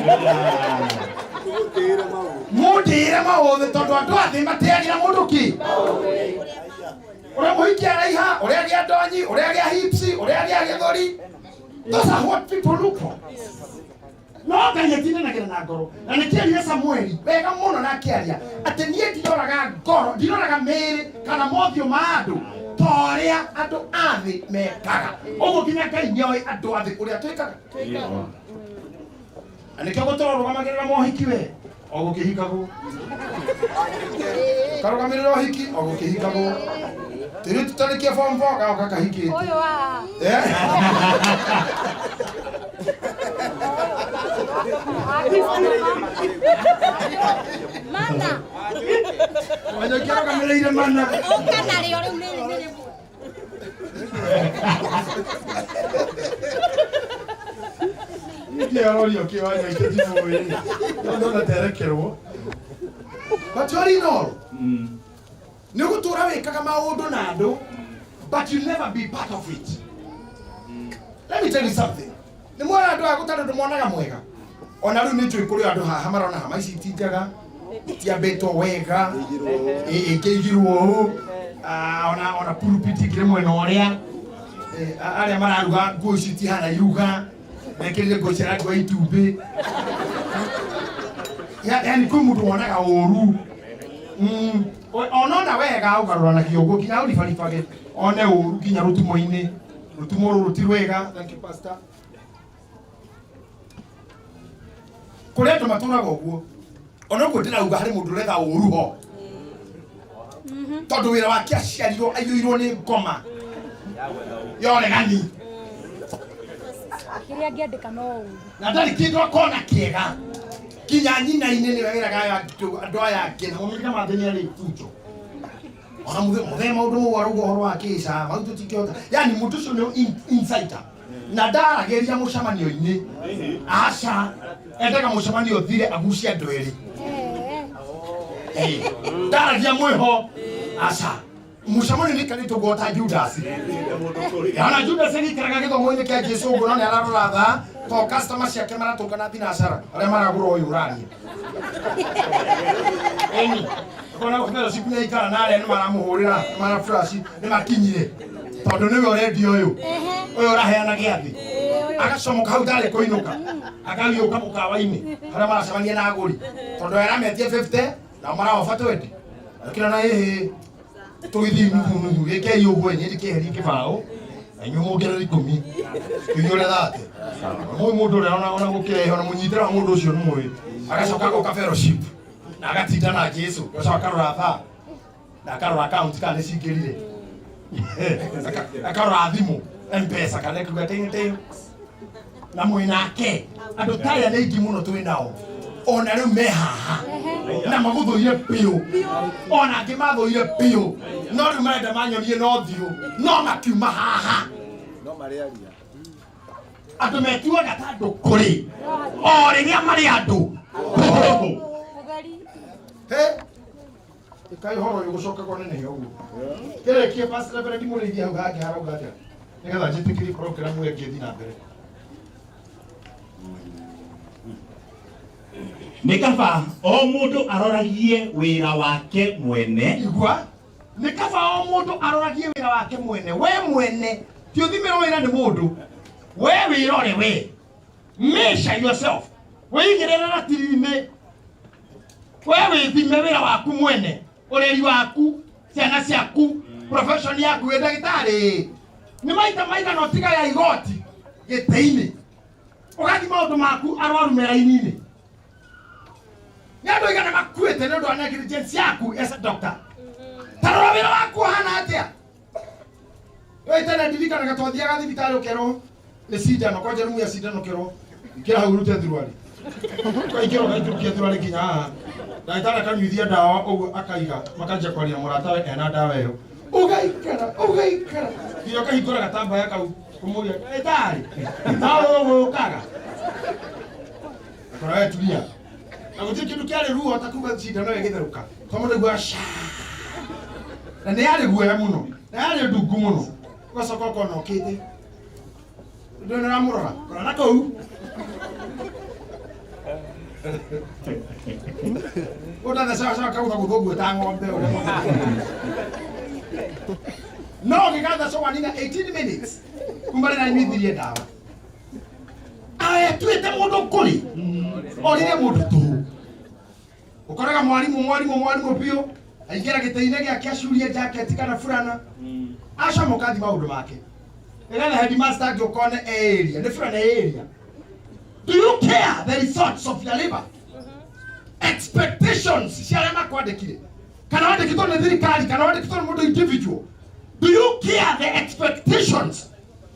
S3: mũndĩĩre maũthĩ tondũ andũ a thĩ mateagĩra mũndũ kĩ ũrĩa mũhiki araiha ũrĩa agĩa ndonyi ũrĩa agĩa hips ũrĩa agĩa gĩthũri. Those are what people look for. No Ngai atindanagĩra na ngoro na nĩkĩerire Samueli wega mũno na akĩaria atĩ niĩ ndiroraga ngoro ndiroraga mĩĩrĩ kana mothiũ ma andũ ta ũrĩa andũ a thĩ mekaga ũguo nginya Ngai nĩoĩ andũ a thĩ ũrĩa twĩkaga na nĩkĩo gũtũra ũrũgamagĩrĩra mohiki we o gũkĩhikagwo karũgamĩrĩra ũhiki o gũkĩhikagwo tĩrĩ tũtarĩkia form 4 gaoka kahikĩte.
S1: Ũyũ wa
S3: Eh?
S1: mana
S3: Wanyoki arũgamĩrĩire mana
S1: ũka narĩo rĩu rĩrĩ nĩ rĩmwe.
S3: Ndiarorio kĩ Wanyoike ndimũĩ no ndona terekerwo. But all in all, nĩ ũgũtũra wĩkaga maũndũ na andũ but you never be part of it. Let me tell you something. Nĩ mwona andũ aya gũtarĩ ũndũ monaga mwega ona rĩu nĩ njũĩ kũrĩ andũ haha marona hama ici ti njega itiambĩtwo wega ĩkĩigirwo ũũ. Ah, ona pulpit ikĩrĩ mwena ũrĩa. Arĩa mararuga nguo ici itihana iruga mekĩrire nguo cia rangi wa itumbĩ. Yani kwĩ mũndũ wonaga ũru. Onona wega ũgarũranagia ũguo nginya ũribaribage one ũru nginya rũtumo-inĩ rũtumo rũrũ ti rwega. Thank you, pastor. Kũrĩ andũ matũraga ũguo ona ũguo ndĩrauga harĩ mũndũ ũretha ũru ho tondũ wĩra wake aciarirwo aiyũirwo nĩ ngoma ya ũregani.
S1: Kĩrĩa angĩandĩka no ũru.
S3: Na ndarĩ kĩndũ akona kĩega nginya nyina-inĩ nĩwe wĩraga aya andũ aya angĩ na mũmĩka mangĩ nĩ arĩ bunjo ona mũthee maũndũ mau arauga ũhoro wa kĩca mau tũtingĩhota yani mũndũ ũcio nĩ insider na ndaragĩria mũcemanio-inĩ aca endaga mũcemanio ũthire agucie andũ erĩ.
S1: Eh.
S3: Ndaragia mwĩho aca mũcemanio nĩ ikarĩte ũguo ta Judas ona Judas agĩikaraga gĩthomo-inĩ kĩa Jesu ũguo no nĩ ararora thaa to customer ciake maratũngana thinacara arĩa maragũra ũyũ ũraria ĩni kona fellowship nĩ aikara na arĩa nĩ maramũhũrĩra nĩ mara flash nĩ makinyire tondũ nĩwe ũrendia ũyũ ũyũ ũraheana gĩathĩ agacomoka hau ndarĩ kũinũka akagĩũka mũkawa-inĩ harĩa maracemania na agũri tondũ arametia 50 nao maraoba 20 akĩra na ĩhĩ tũgĩthiĩ nuthu nuthu gĩkei ũguo inyuĩ ndĩkĩeherie kĩbaũ na inyuĩ muongerere ikũmi tũiyũre thate mũĩ mũndũ ũrĩa ona ona gũkĩrehe ona mũnyitĩre wa mũndũ ũcio nĩ mũĩ agacoka agoka fellowship na agatinda na Jesu agacoka akarora thaa na akarora account kana nĩ cingĩrire akarora thimũ mpesa kana ĩkiuga ting ting na mwĩ nake andũ ta aya nĩ aingĩ mũno twĩ nao ona rĩu me haha na magũthũire biũ ona angĩ mathũire biũ no rĩu marenda manyonie no thiũ no makiuma haha
S5: no marĩaria
S3: andũ metuaga ta andũ kũrĩ o rĩrĩa marĩ andũ tũhũ.
S1: Ũtheri.
S3: He ĩkai ũhoro ũyũ gũcoka kwa nenehe ũguo kĩrĩkie Pastor Reverend Mũrĩithi hau hangĩ harauga atĩa nĩgetha njĩtĩkĩrie korwo kĩramu ĩngĩ thiĩ na mbere.
S4: Nĩ kaba o mũndũ aroragie wĩra wake mwene.
S3: Igua nĩ kaba o mũndũ aroragie wĩra wake mwene we mwene ti ũthimĩrwo wĩra nĩ mũndũ we wĩrore we measure yourself wĩigĩrĩre ratiri-inĩ we wĩthime wĩra waku mwene ũreri waku ciana ciaku profession yaku wĩ ndagĩtarĩ nĩ maita maigana ũtigaya igoti gĩtĩ-inĩ ũgathiĩ maũndũ maku arwaru me raini-inĩ nĩ andũ aigana makuĩte nĩ ũndũ wa negligence yaku as a doctor ta rora wĩra waku ũhana atĩa we tene ndirikanaga twathiaga thibitarĩ ũkerwo nĩ cindano kwanja rumu ya cindano ũkerwo ikĩra hau ũrute thuruarĩ ũkaingĩra ũgaikũrũkia thuruarĩ nginya haha ndagĩtarĩ akanyuithia ndawa ũguo akaiga makanjia kwaria mũratawe ena ndawa ĩyo ũgaikara ũgaikara nginya ũkahingũra gatambaya kau kũmũria ndagĩtarĩ nawe ũgũkaga akora we tulia na gũtirĩ kĩndũ kĩarĩ ruo ta kuga cindano ĩgĩtherũka to mũndũ aiguaga caa na nĩ yarĩ guoya mũno na yarĩ ndungu mũno ũgacoka ũkona ũkĩte ndũ nĩ ũramũrora kora na kũu ũtathecaga kaguta gũthũguo ta ng'ombe ũrĩa no gĩgathecwo wanina 18 minutes kuma rĩrĩa anyuithirie ndawa aetuĩte mũndũ kũrĩ o rĩrĩa mũndũ tũhũ ũkoraga mwarimũ mwarimũ mwarimũ biũ aingĩra gĩtĩ-inĩ gĩake acurie jacket kana burana acomoka athi maũndũ make nĩgetha headmaster angĩũka one e area nĩ burana e area. Do you care the results of your labor expectations cia arĩa makwandĩkire kana wandĩkĩtwo nĩ thirikari kana wandĩkĩtwo nĩ mũndũ individual? Do you care the expectations?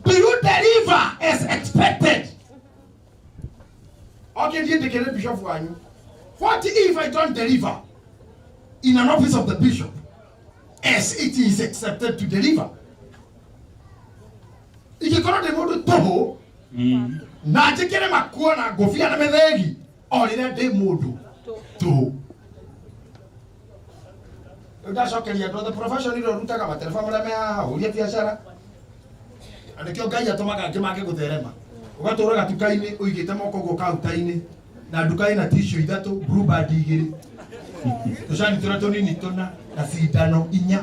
S3: Do you deliver as expected? Okay, ndiĩ ndĩkĩre bishop wanyu, what if I don't deliver in an office of the bishop as it is accepted to deliver? Ingĩkorwo ndĩ mũndũ tũhũ na njĩkĩre makuo na ngũbia na mĩthĩgi o rĩrĩa ndĩ mũndũ tũhũ. Rĩu ndacokeria andũ othe profession iria ũrutaga matereba marĩa me haha ũria biacara na nĩkĩo Ngai atũmaga angĩ mage gũtherema ũgatũra gatuka-inĩ ũigĩte moko ũguo kaunta-inĩ na nduka ĩna tissue ithatũ blue band igĩrĩ tũcani tũrĩa tũnini tũna na cindano inya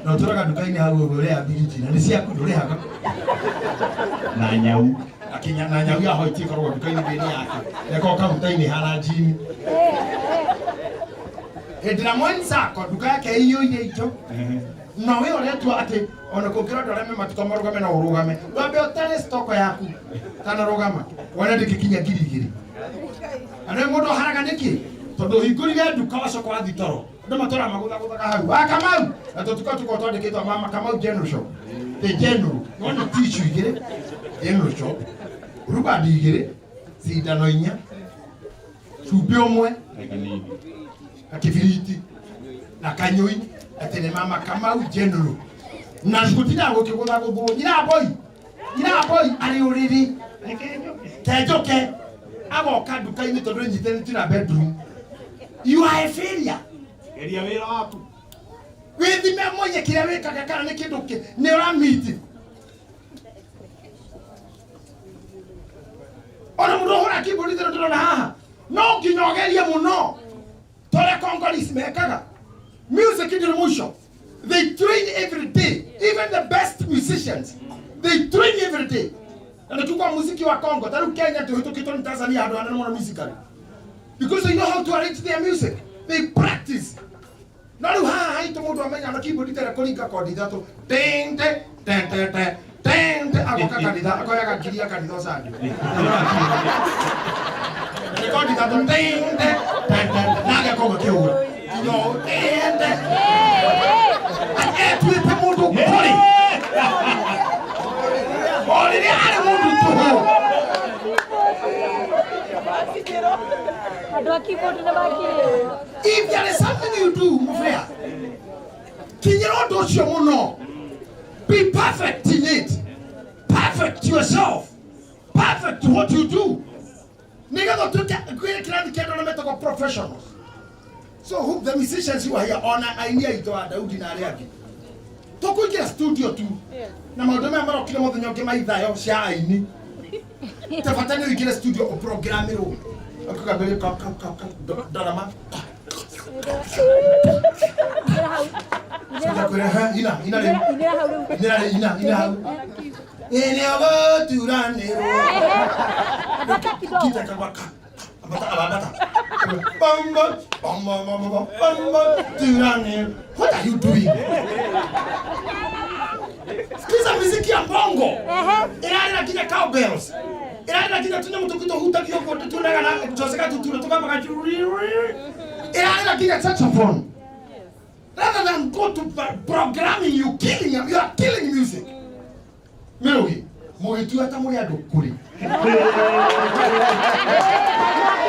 S3: na ũtũraga nduka-inĩ hau ũguo ũrĩa biriji na nĩ ciaku ndũrĩhaga
S4: na nyau
S3: akinya na nyau ya hoiti ĩkoragwo nduka-inĩ thĩinĩ yake ĩkoragwo kaunta-inĩ hana njini hĩndĩ ĩrĩa mwenzako nduka yake ĩiyũire indo no we ũretua atĩ ona kũngĩra andũ arĩa me matuka marũgame no ũrũgame wambe ũtare stoko yaku kana rũgama wone ndĩkĩkinya 2000 na nĩ mũndũ aharaga nĩkĩ tondũ ũhingũrire nduka wacoka wathiĩ toro andũ matũra magũthagũthaga hau wa Kamau na tũtuka tũkorwo twandĩkĩtwo mama Kamau General Shop the general wona tissue igĩrĩ general shop. Rubandi igĩrĩ, cindano inya, cumbĩ ũmwe, gakĩbiriti na kanyũi, atĩ nĩ mama Kamau General. Na gũtindaga gũkĩgũthagũthwo nyina boy, nyina boy arĩ ũrĩrĩ kenjoke agoka nduka-inĩ tondũ ĩnyitĩrĩtio na bedroom. You are a failure.
S4: Geria wĩra waku.
S3: Wĩthime mwenye kĩrĩa wĩkaga kana nĩ kĩndũ kĩ nĩ ũramiti. Ona mũndũ ũhũra keyboard tondũ ndĩrona haha no nginya ũgerie mũno ta ũrĩa Congolese mekaga. Music ndĩrĩ mũico. They train every day. Even the best musicians, they train every day. Na nĩkĩo kwa muziki wa Congo, ta rĩu Kenya tũhĩtũkĩtwo nĩ Tanzania handũ hanene mũno musically. Because they know how to arrange their music. They practice. No rĩu haha haitũ mũndũ amenya na keyboard tera kũringa kondi ithatũ. Ting te te te te ting te agoka kanitha akoyaga ngiri ya kanitha ũcanio. Nĩ kondi ithatũ ting te te te te na agakorwo akĩhũra. Nginya ũũ ting te etuĩte mũndũ kũrĩ o rĩrĩa arĩ mũndũ tũhũ.
S1: Andũ a keyboard nĩ makirĩte.
S3: If there is something you do, mũbea, kinyĩra ũndũ ũcio mũno. Be perfect in it. Perfect yourself. Perfect what you do. Nĩgetha ũtuĩke kwĩ kĩrathi kĩa andũ arĩa metagwo professionals. So who the musicians who are here, ona aini aitũ a Daudi na arĩa angĩ, tũkũingĩra studio tu na maũndũ maya marokire mũthenya ũngĩ maithayo cia aini ta bata nĩ ũingĩre studio ũprogramirwo akagambĩrĩria ka ka ka ka ndarama
S1: Ingĩra hau. Ingĩra hau.
S3: Ngakwĩra, "Ha, ina ina rĩu
S1: Ingĩra hau rĩu.
S3: ina rĩu ina ina hau ĩnĩ ũgũturanĩrwo
S1: Ambata kidogo.
S3: kita kagwa ka ambata ambata bamba bamba bamba bamba turanĩrwo. What are you doing? Sikiza muziki ya bongo ĩrarĩra nginya cowbells, ĩrarĩra nginya tũnyamũ tũngĩ tũhutagio ũguo tũtunaga na Jose gatutura tũkambaga ĩrarĩra nginya saxophone. Rather than go to programming, you killing, you are killing music. Mĩrũgi mũgĩtua ta mũrĩ andũ kũrĩ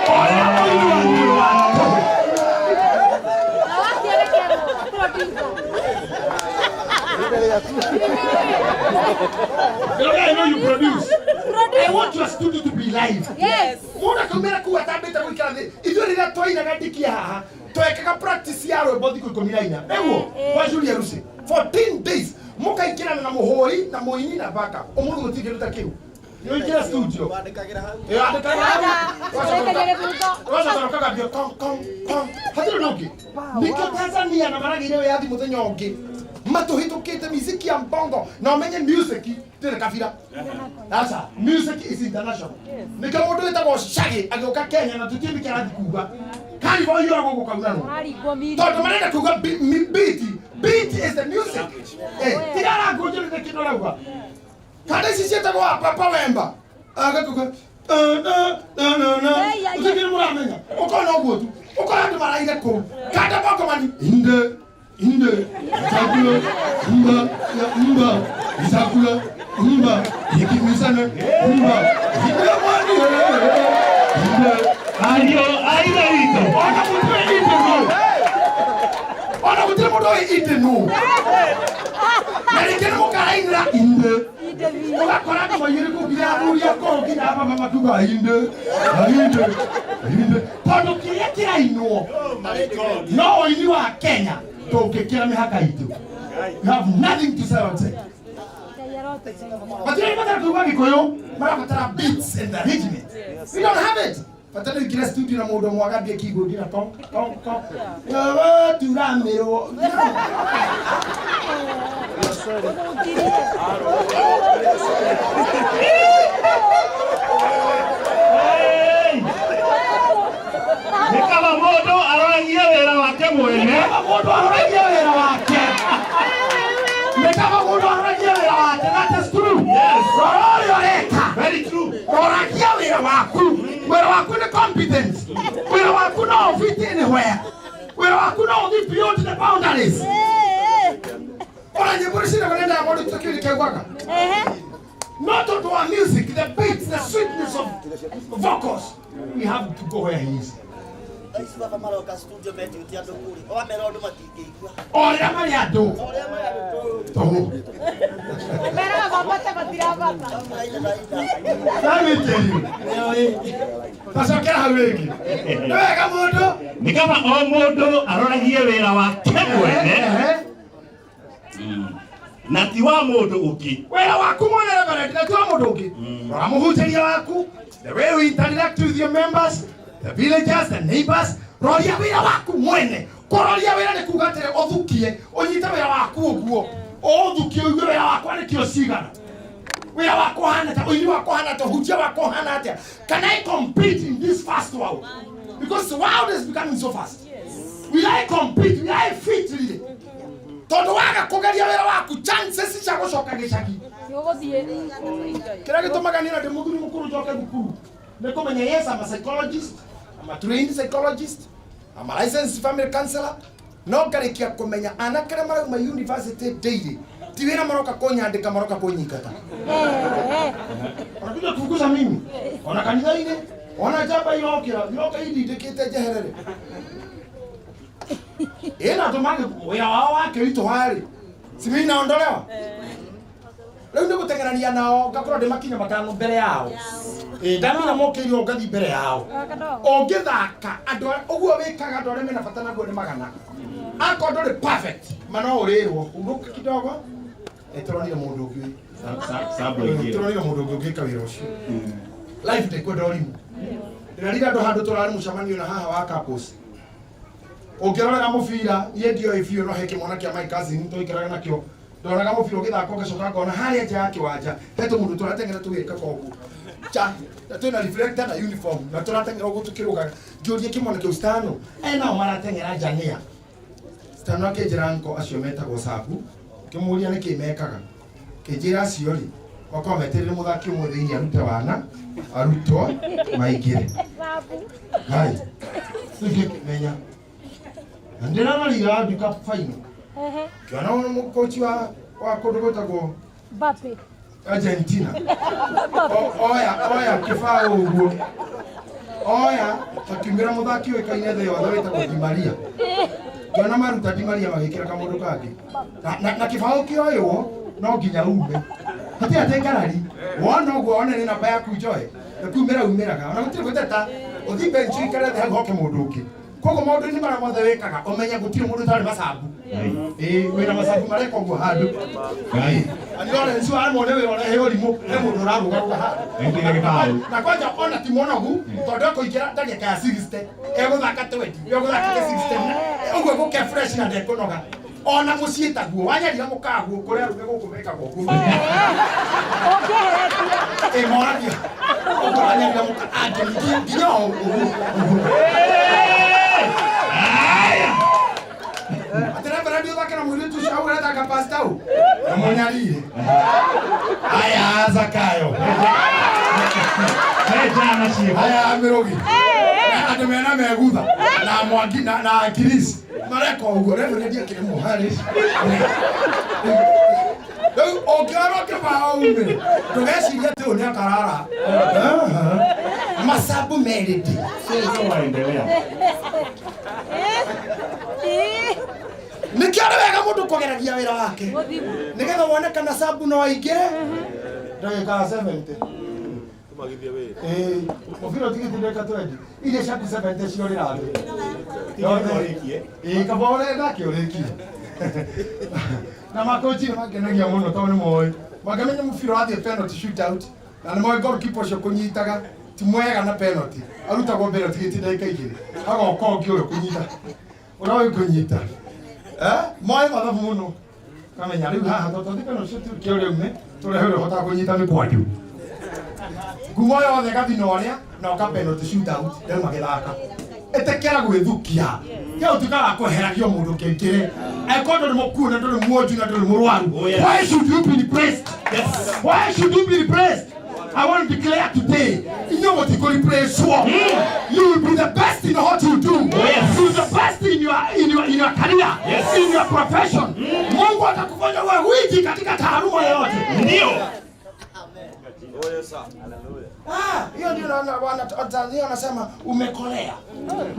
S3: ũrĩa mũini wa mũrũ wa tũhũ.
S1: Na wakĩrekerwo producer.
S3: Mĩrũgi, I know you produce. I want your studio to be live.
S1: Yes.
S3: Mũndũ akaumĩra kũu atambĩte gũikara thĩ. Ithuĩ rĩrĩa twainaga ndikia haha twekaga practice ya rwĩmbo thikũ 14 nĩguo kwa Julia Rusi 14 days mũkaingĩrana na mũhũri na mũini na baka. Ũmũthĩ gũtirĩ kĩndũ ta kĩu. Nĩ ũingĩra studio.
S5: Wandĩkagĩra hau.
S3: Ĩĩ, andĩkagĩra hau.
S1: Ũrekagia gĩthutho.
S3: Ũgacoka ũkagambia kong kong kong hatirĩ ũndũ ũngĩ. Nĩkĩo Tanzania na maragĩire wĩyathi mũthenya ũngĩ matũhĩtũkĩte miziki ya mbongo na ũmenye music ndĩrĩ kabira. Aca, music is international. Nĩkĩo mũndũ wĩtagwo Shaggy agĩũka Kenya na tũtiũĩ nĩkĩ arathiĩ kuga Carnival iyũragwo gũkaunanwo
S1: Ũraringwo miri.
S3: tondũ marenda kuga beat. Beat is the music. Eh, tiga arangũnjĩrĩte kĩndũ arauga kana ici ciĩtagwo wa Papa Wemba agakuga ũtikĩrĩ mũramenya ũkona ũguo tu ũkona andũ maraire kũu kanda bongomani inde inde isakula mba ya mba isakula mba ikimisane mba inde mwani inde.
S4: Ariũ a Ithe witũ.
S3: Ona gũtirĩ inde no, ona gũtirĩ mũndũ ũĩ inde no, na rĩngĩ nĩ mũkarainĩra inde ũgakora andũ maiyũrĩ kũu nginya athuri akũrũ nginya ababa makiuga inde inde inde tondũ kĩrĩa kĩrainwo no ũini wa Kenya tũngĩkĩra mĩhaka itũ. You have nothing to say outside.
S1: Ngai arotũteithia.
S3: Matirĩ batara kuuga Gĩkũyũ, marabatara beats and arrangement. We don't have it. Bata nĩ ũingĩre studio na mũndũ ũmwe agambie keyboard na kong kong kong turamirwo.
S4: Hey! Nĩ kaba mũndũ aroragie wĩra wake mwene.
S3: Kaba mũndũ aroragie wĩra wake. Nĩ kaba mũndũ aroragie wĩra wake. That is true.
S4: Yes.
S3: Rora ũrĩa ũreka.
S4: Very true.
S3: Roragia wĩra waku. Wĩra waku nĩ competence. Wĩra waku no ũfit anywhere. Wĩra waku no ũthiĩ beyond the boundaries. Ona nyĩmbo nĩ cinagwo nĩ Diamond tũkĩũria kĩaugaga.
S1: Ehe.
S3: Not onto our music, the beats, the sweetness of vocals. We have to go where he is.
S5: Aici baba maroka studio metiuti andũ kũrĩ wamera ũndũ matingĩigua
S3: Oria marĩ andũ.
S5: ũrĩa marĩ andũ
S3: Tũhũ.
S1: Meraga mambate matirambata.
S3: Let me tell you. Tacokera hau rĩngĩ. Nĩ wega mũndũ.
S4: Nĩ kaba o mũndũ aroragie wĩra wake mwene
S3: Ehe.
S4: na ti wa mũndũ ũngĩ.
S3: Wĩra waku mwene Reverend, na ti wa mũndũ ũngĩ. Rora mũhunjĩria waku, the way you interact with your members, the villagers, the neighbors. Roria wĩra waku mwene. Kũroria wĩra nĩ kuga atĩrĩ ũthukie, ũnyite wĩra waku ũguo. Ũũthukie ũigue wĩra wakwa nĩ kiro cigana. Wĩra wakwa ũhana atĩa, ũini wakwa ũhana atĩa, ũhunjia wakwa ũhana atĩa. Can I compete in this fast world? Because the world is becoming so fast. Will I compete? Will I fit really? Tondũ waga kũgeria wĩra waku, chances cia gũcoka gĩcagi
S1: Gũgũthiĩ.
S3: kĩrĩa gĩtũmaga niĩ na ndĩ mũthuri mũkũrũ njoke thukuru nĩ kũmenya, yes, I'm a psychologist, I'm a trained psychologist, I'm a licensed family counselor, no ngarĩkia kũmenya anake arĩa marauma university daily ti wĩra maroka kũnyandĩka, maroka kũnyingata. Wanakuja kufukuza mimi ona kanitha-inĩ, ona njamba irokĩra iroka indindĩkĩte njeherere ĩna tũmage wĩra wao wakĩritũha rĩ, si mimi naondolewa. Rĩu nĩ gũteng'erania nao ngakorwo ndĩ makinya matano mbere yao. Ĩ ndamenya mokĩire ngathi mbere yao. Ũngĩthaka andũ ũguo wĩkaga andũ arĩa mena bata naguo nĩ magana. Akorwo ndũrĩ perfect ma no ũrĩrwo hurũka kidogo. Ĩ tũronire mũndũ ũngĩ.
S4: Sabo ingĩ.
S3: Tũronire mũndũ ũngĩ ũngĩka wĩra ũcio. Life ndĩkwenda ũrimũ. Ndĩrariga andũ handũ tũrarĩ mũcemanio na haha wa couples. Ũngĩrorera mũbira niĩ ndioĩ biũ, no he kĩmwana kĩa my cousin tũikaraga nakĩo ndonaga mũbira ũgĩthaka, ũgacoka ngona harĩa nja ya kĩwanja he tũmũndũ tũrateng'era tũgĩka koguo cha na twĩna reflector na uniform na tũrateng'era ũguo tũkĩrũgaga. Ngĩũria kĩmwana kĩu, "Stano, aya nao marateng'era nja nĩa?" Stano akĩnjĩra nko acio metagwo sabu. Ngĩmũria nĩkĩ mekaga, kĩnjĩra acio rĩ makorwo metereire mũthaki ũmwe thĩinĩ arute wana arutwo maingĩre. Ngai ngĩkĩmenya na ndĩrarorire World Cup final, ngĩona ũyũ mũkochi wa kũndũ gwĩtagwo
S1: Mbappe.
S3: Argentina. Oya oya kĩbaũ ũguo oya akiumĩra mũthaki ũĩkaine thĩ yothe wĩtagwo Di Maria. Ngĩona maruta Di Maria magĩkĩra kamũndũ kangĩ na kĩbaũ kĩoywo no nginya ume hatirĩ atĩ ngarari. Wona ũguo one nĩ namba yaku njoe na kumĩra umĩraga ona gũtirĩ gũteta, ũthiĩ bench ũikare thĩ hau hoke mũndũ ũngĩ. Koguo maũndũ-inĩ marĩa mothe wĩkaga ũmenye gũtirĩ mũndũ ũtarĩ macabu. Ĩĩ wĩna macabu mareka ũguo handũ.
S4: Ngai.
S3: Ani Lawrence wa mwone wĩra ũrehe ũrimũ he mũndũ ũrarũgarũga handũ.
S4: Ekĩra gĩbaũ.
S3: Na kwanja ona ti mũnogu tondũ ekũingĩra ndagĩka ya 60 egũthaka 20 egũthaka 60 ũguo egũke fresh na ndekũnoga. Ona mũciĩ taguo wanyarira mũkaguo kũrĩa arũme gũkũ mekagwo ũguo.
S1: Ũngĩeheretie.
S3: Ĩ moragia ũguo wanyarira mũka angĩ nginya ũguo ũguo. Atĩ reverend ũthake na mũirĩtu ũcio hau ũrethaka pastor u na mũnyarire aya Zakayo.
S4: He njana ciĩho.
S3: Aya mĩrũgi andũ mena megutha na mwangi na ngirisi mareka ũguo reverend akĩrĩ mũharĩ rĩu ũngĩorwo kĩbaũ umĩre ndũgecirie atĩ ũyũ nĩ akarara macabu merĩndĩ.
S4: Sasa waendelea.
S3: Nĩkĩo nĩ wega mũndũ kũgeragia wĩra wake nĩgetha wone kana sabu no aingĩre ndagĩka ya 70. Ĩĩ mũbira ũtigĩte ndagĩka 20 iria ciaku 70 ciorĩra thĩ
S4: Ũrĩkie.
S3: Ĩĩ kaba ũrenda kĩũrĩkie na makochi nĩ mangenagia mũno tondũ nĩ moĩ mangĩmenya mũbira wathiĩ penalty shootout na nĩ moĩ goalkeeper ũcio kũnyitaga ti mwega na penalty arutagwo mbere ũtigĩtie ndagĩka 2 agoka ũngĩ ũyũ kũnyita ũrĩa ũyũ kũnyita moĩ mathabu mũno kamenya rĩu haha tondũ twathi penalty shootout kĩũrĩa ume tũrehe ũrĩa ũhotaga kũnyita mĩkwaju ngumo yothe ĩgathina ũrĩa na ũka penalty shootout rĩu magĩthaka. Ĩtĩkĩra gwĩthukia kĩa ũtuĩka wa kweheragio mũndũ kĩngĩre angĩkorwo ndũrĩ mũkuũ na ndũrĩ muonju na ndũrĩ mũrwaru.
S4: Oh, yes.
S3: Why should you be replaced?
S4: Yes.
S3: Why should you be replaced? I want to declare today, inyuĩ mũtikũreplacewo. You will be the best in what you do.
S4: Yes.
S3: You will be the best in your career,
S4: Yes.
S3: in your profession. Mungu atakufanya uwe gwiji katika taaluma yoyote.
S4: Ndio.
S3: Ah, hiyo ndio naona wana Tanzania wanasema umekolea.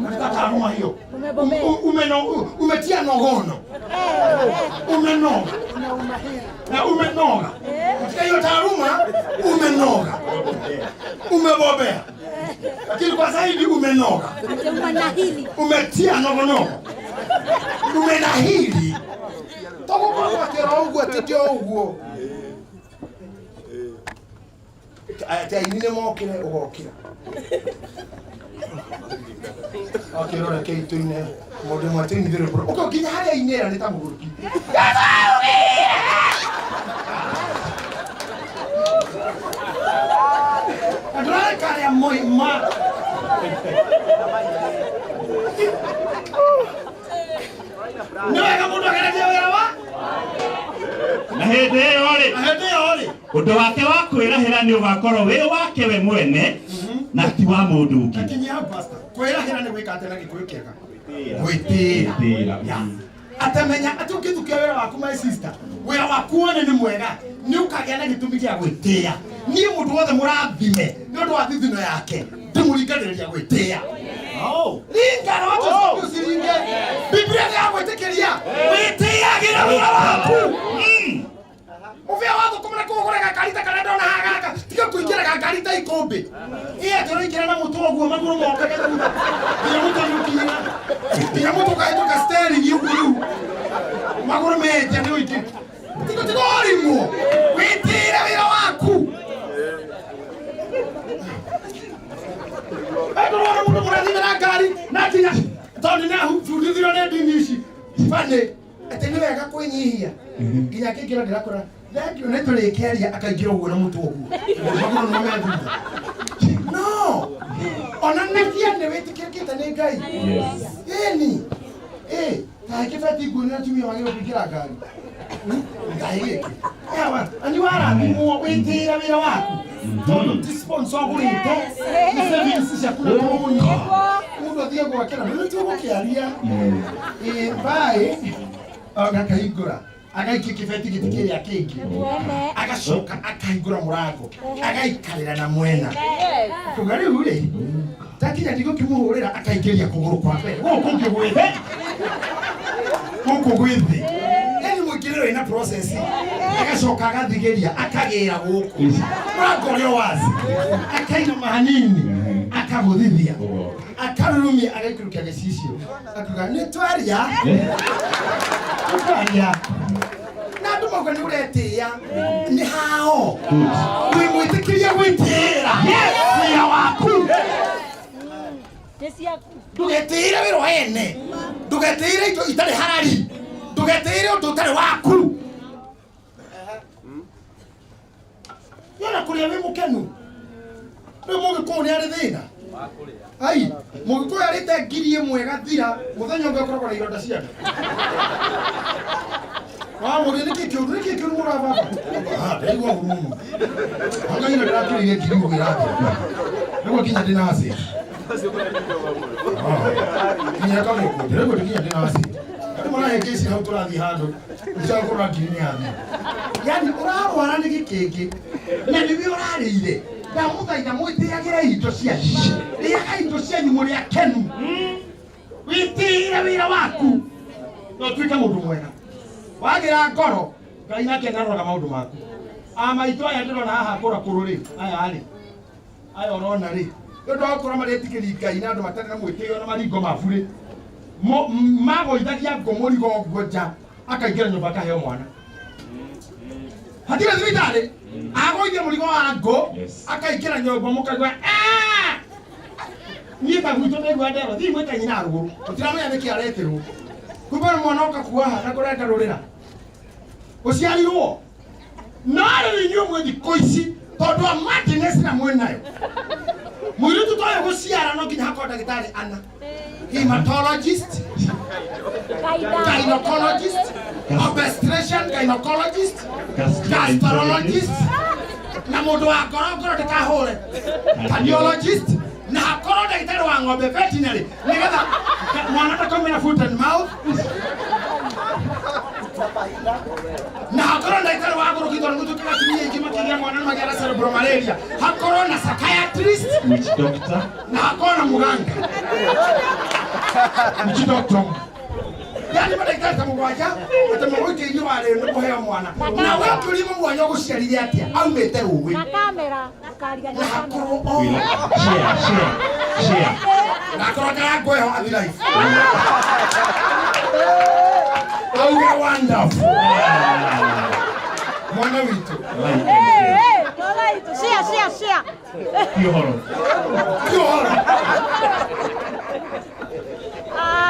S3: Katika taaluma hiyo.
S1: Umebobea.
S3: Umetia nogono. Umenoga. Na umenoga. Katika hiyo taaluma umenoga. Umebobea. Lakini kwa zaidi umenoga.
S1: Umenahili.
S3: Umetia nogonogo. Umenahili. Togukorwo akĩra ũguo atĩ ti ũguo. Atĩ aini nĩ mokĩre ũgokĩra. Akĩrora reke tũine mũndũ ũmwe tũinithĩre rwĩmbo. Ũka nginya harĩa ainĩra nĩ ta mũgũrũki. Na ndũrareka arĩa moima. Nĩ wega mũndũ ageragie wĩra wa
S4: Na hĩndĩ ĩyo rĩ,
S3: na hĩndĩ ĩyo rĩ
S4: ũndũ wake wa kwĩrahĩra nĩ ũgakorwo wĩ wake we mwene na ti wa mũndũ ũngĩ.
S3: Kinyia hau pastor. Kwĩrahĩra nĩ gwĩka atĩa na Gĩkũyũ kĩega? Gwĩtĩĩra.
S4: Gwĩtĩĩra.
S3: Ya. Atamenya atĩ ũngĩthukia wĩra waku my sister, wĩra waku wone nĩ mwega, nĩ ũkagĩa na gĩtũmi gĩa gwĩtĩĩa. Niĩ mũndũ wothe mũrathime nĩ ũndũ wa thithino yake, ndĩmũringagĩrĩria gwĩtĩĩa. Ringa na watu usiringe. Biblia nĩ yagwĩtĩkĩria wĩtĩagĩra wĩra waku. Mũbĩa wa thũkũma na kũgũra gakari ta karĩa ndona haha gaka tiga kũingĩra gakari ta ikũmbĩ ĩ atĩ ũraingĩra na mũtwe ũguo magũrũ mokage thutha nginya mũtwe nĩũkinyĩra nginya mũtwe ũkahĩtũka steering ũguo rĩu magũrũ menja nĩ ũingĩ tiga tiga ũrimwo wĩtĩĩre wĩra waku. Ndũrona mũndũ mũrathime na ngari na nginya tondũ nĩ abundithirio nĩ ndini ici bani atĩ nĩ wega kwĩnyihia nginya akĩingĩra ndĩrakora thank you nĩ tũrĩkĩaria akaingĩra ũguo na mũtwe ũguo magũrũ nĩmo me thutha no onanagia nĩ wĩtĩkĩrĩkĩte nĩ Ngai. Ĩni ĩ ta kĩbeti nguo nĩ atumia wagĩrĩirwo kũingĩra ngari ngai gĩkĩ yawa ani warathimwo wĩtĩĩra wĩra waku tondũ ti sponsor ũgũrĩte nĩ savings ciaku na kũũni mũndũ athiĩ gwakĩra nĩ tũgũkĩaria ĩ mbaĩ agakahingũra agaikia kĩbeti gĩtĩ kĩrĩa kĩngĩ agacoka akahingũra mũrango agaikarĩra na mwena kuga rĩu rĩ takinya ndigũkĩmũhũrĩra akaingĩria kũgũrũ kwa mbere gũkũ kũngĩ gwĩ thĩ gũkũ gwĩ thĩ yani mũingĩrĩro ĩna process agacoka agathigĩria akagĩra gũkũ mũrango ũrĩa wazi akainama hanini akagũthithia akarurumia agaikũrũkia gĩcicio akiuga nĩ twaria nĩ twaria na andũ mauga nĩ ũretĩĩa nĩ hao wĩ mwĩtĩkĩrie gwĩtĩĩra wĩra waku.
S1: Nĩ ciaku.
S3: Ndũgetĩĩre wĩra wene ndũgetĩĩre indo itarĩ harari ndũgetĩĩre ũndũ ũtarĩ waku yona kũrĩa wĩ mũkenu rĩu mũgĩkũyũ nĩ arĩ thĩna ai mũgĩkũyũ arĩte 1000 ĩgathira mũthenya ũngĩ ũkoragwo na ironda cia nda wamũria nĩkĩ kĩũru nĩkĩ kĩũru mũrũ wa baba. Ah, ndaigua ũru mũno anga ira ndĩrakĩrĩire ngiri ũguo ĩrathira nĩguo nginya ndĩna acid nginya kamũkũ ndĩraigua nginya ndĩna acid andũ marahĩngĩci hau tũrathiĩ handũ ũcagũra ngiri nĩ yathira yani ũrarwara nĩ gĩkĩngĩ na nĩwe ũrarĩire ndamũthaitha mwĩtĩagĩre indo cianyu rĩaga indo cianyu mũrĩ akenu wĩtĩĩre wĩra waku na ũtuĩke mũndũ mwega wagĩra ngoro Ngai nake ndaroraga maũndũ maku amaitũ aya ndĩrona haha kũra kũrũ rĩ aya rĩ aya ũrona rĩ nĩ ũndũ wa gũkorwo marĩtĩkĩri Ngai na andũ matarĩ na mwĩtĩo na maringo mabu rĩ magũithagia ngũ mũrigo ũguo nja akaingĩra nyũmba akaheo mwana hatirĩ thibitarĩ agũithia mũrigo wa ngũ akaingĩra nyũmba mũkaigua "Ah!" Niĩ ta gwitũ ndaigua ndero thiĩ mwĩte nyina rũgũrũ tũtiramenya nĩkĩ aretirwo kumbe mwana oka kuoha na kũrenda rũrĩra ũciarirwo no rĩu inyuĩ mwĩ thikũ ici tondũ wa madness na mwĩnayo mũirĩtu ta ũyũ gũciara no nginya hakorwo ndagĩtarĩ ana hematologist gynecologist obstetrician gynecologist gastrologist na mũndũ wa ngoro ngoro ndĩkahũre cardiologist na hakorwo ndagĩtarĩ wa ng'ombe veterinary nĩgetha mwana ndakaumĩra foot and mouth. Na hakorwo ndagĩtarĩ wa ngũrũki, tondũ gũtuĩkaga atumia aingĩ makĩgĩa mwana nĩ magĩaga cerebral malaria, hakorwo na psychiatrist,
S4: Witch doctor.
S3: Na hakorwo na muganga, witch doctor, yani mandagĩtarĩ ta 7 atĩ mũgũikĩirio warĩ nĩ kũheo mwana, na we ũkĩũria mwanya ũgũciarire atĩa, aumĩte rũĩ.
S1: Na kamera akaria
S3: na
S1: na kamera.
S3: Hakorwo o
S4: Share, share, share.
S3: Na akorwo karangweho athi life auge wonderful mwana witũ.
S4: Like and share.
S1: Eh, no itu. Share, share, share.
S4: Ti ũhoro.
S3: Ti ũhoro.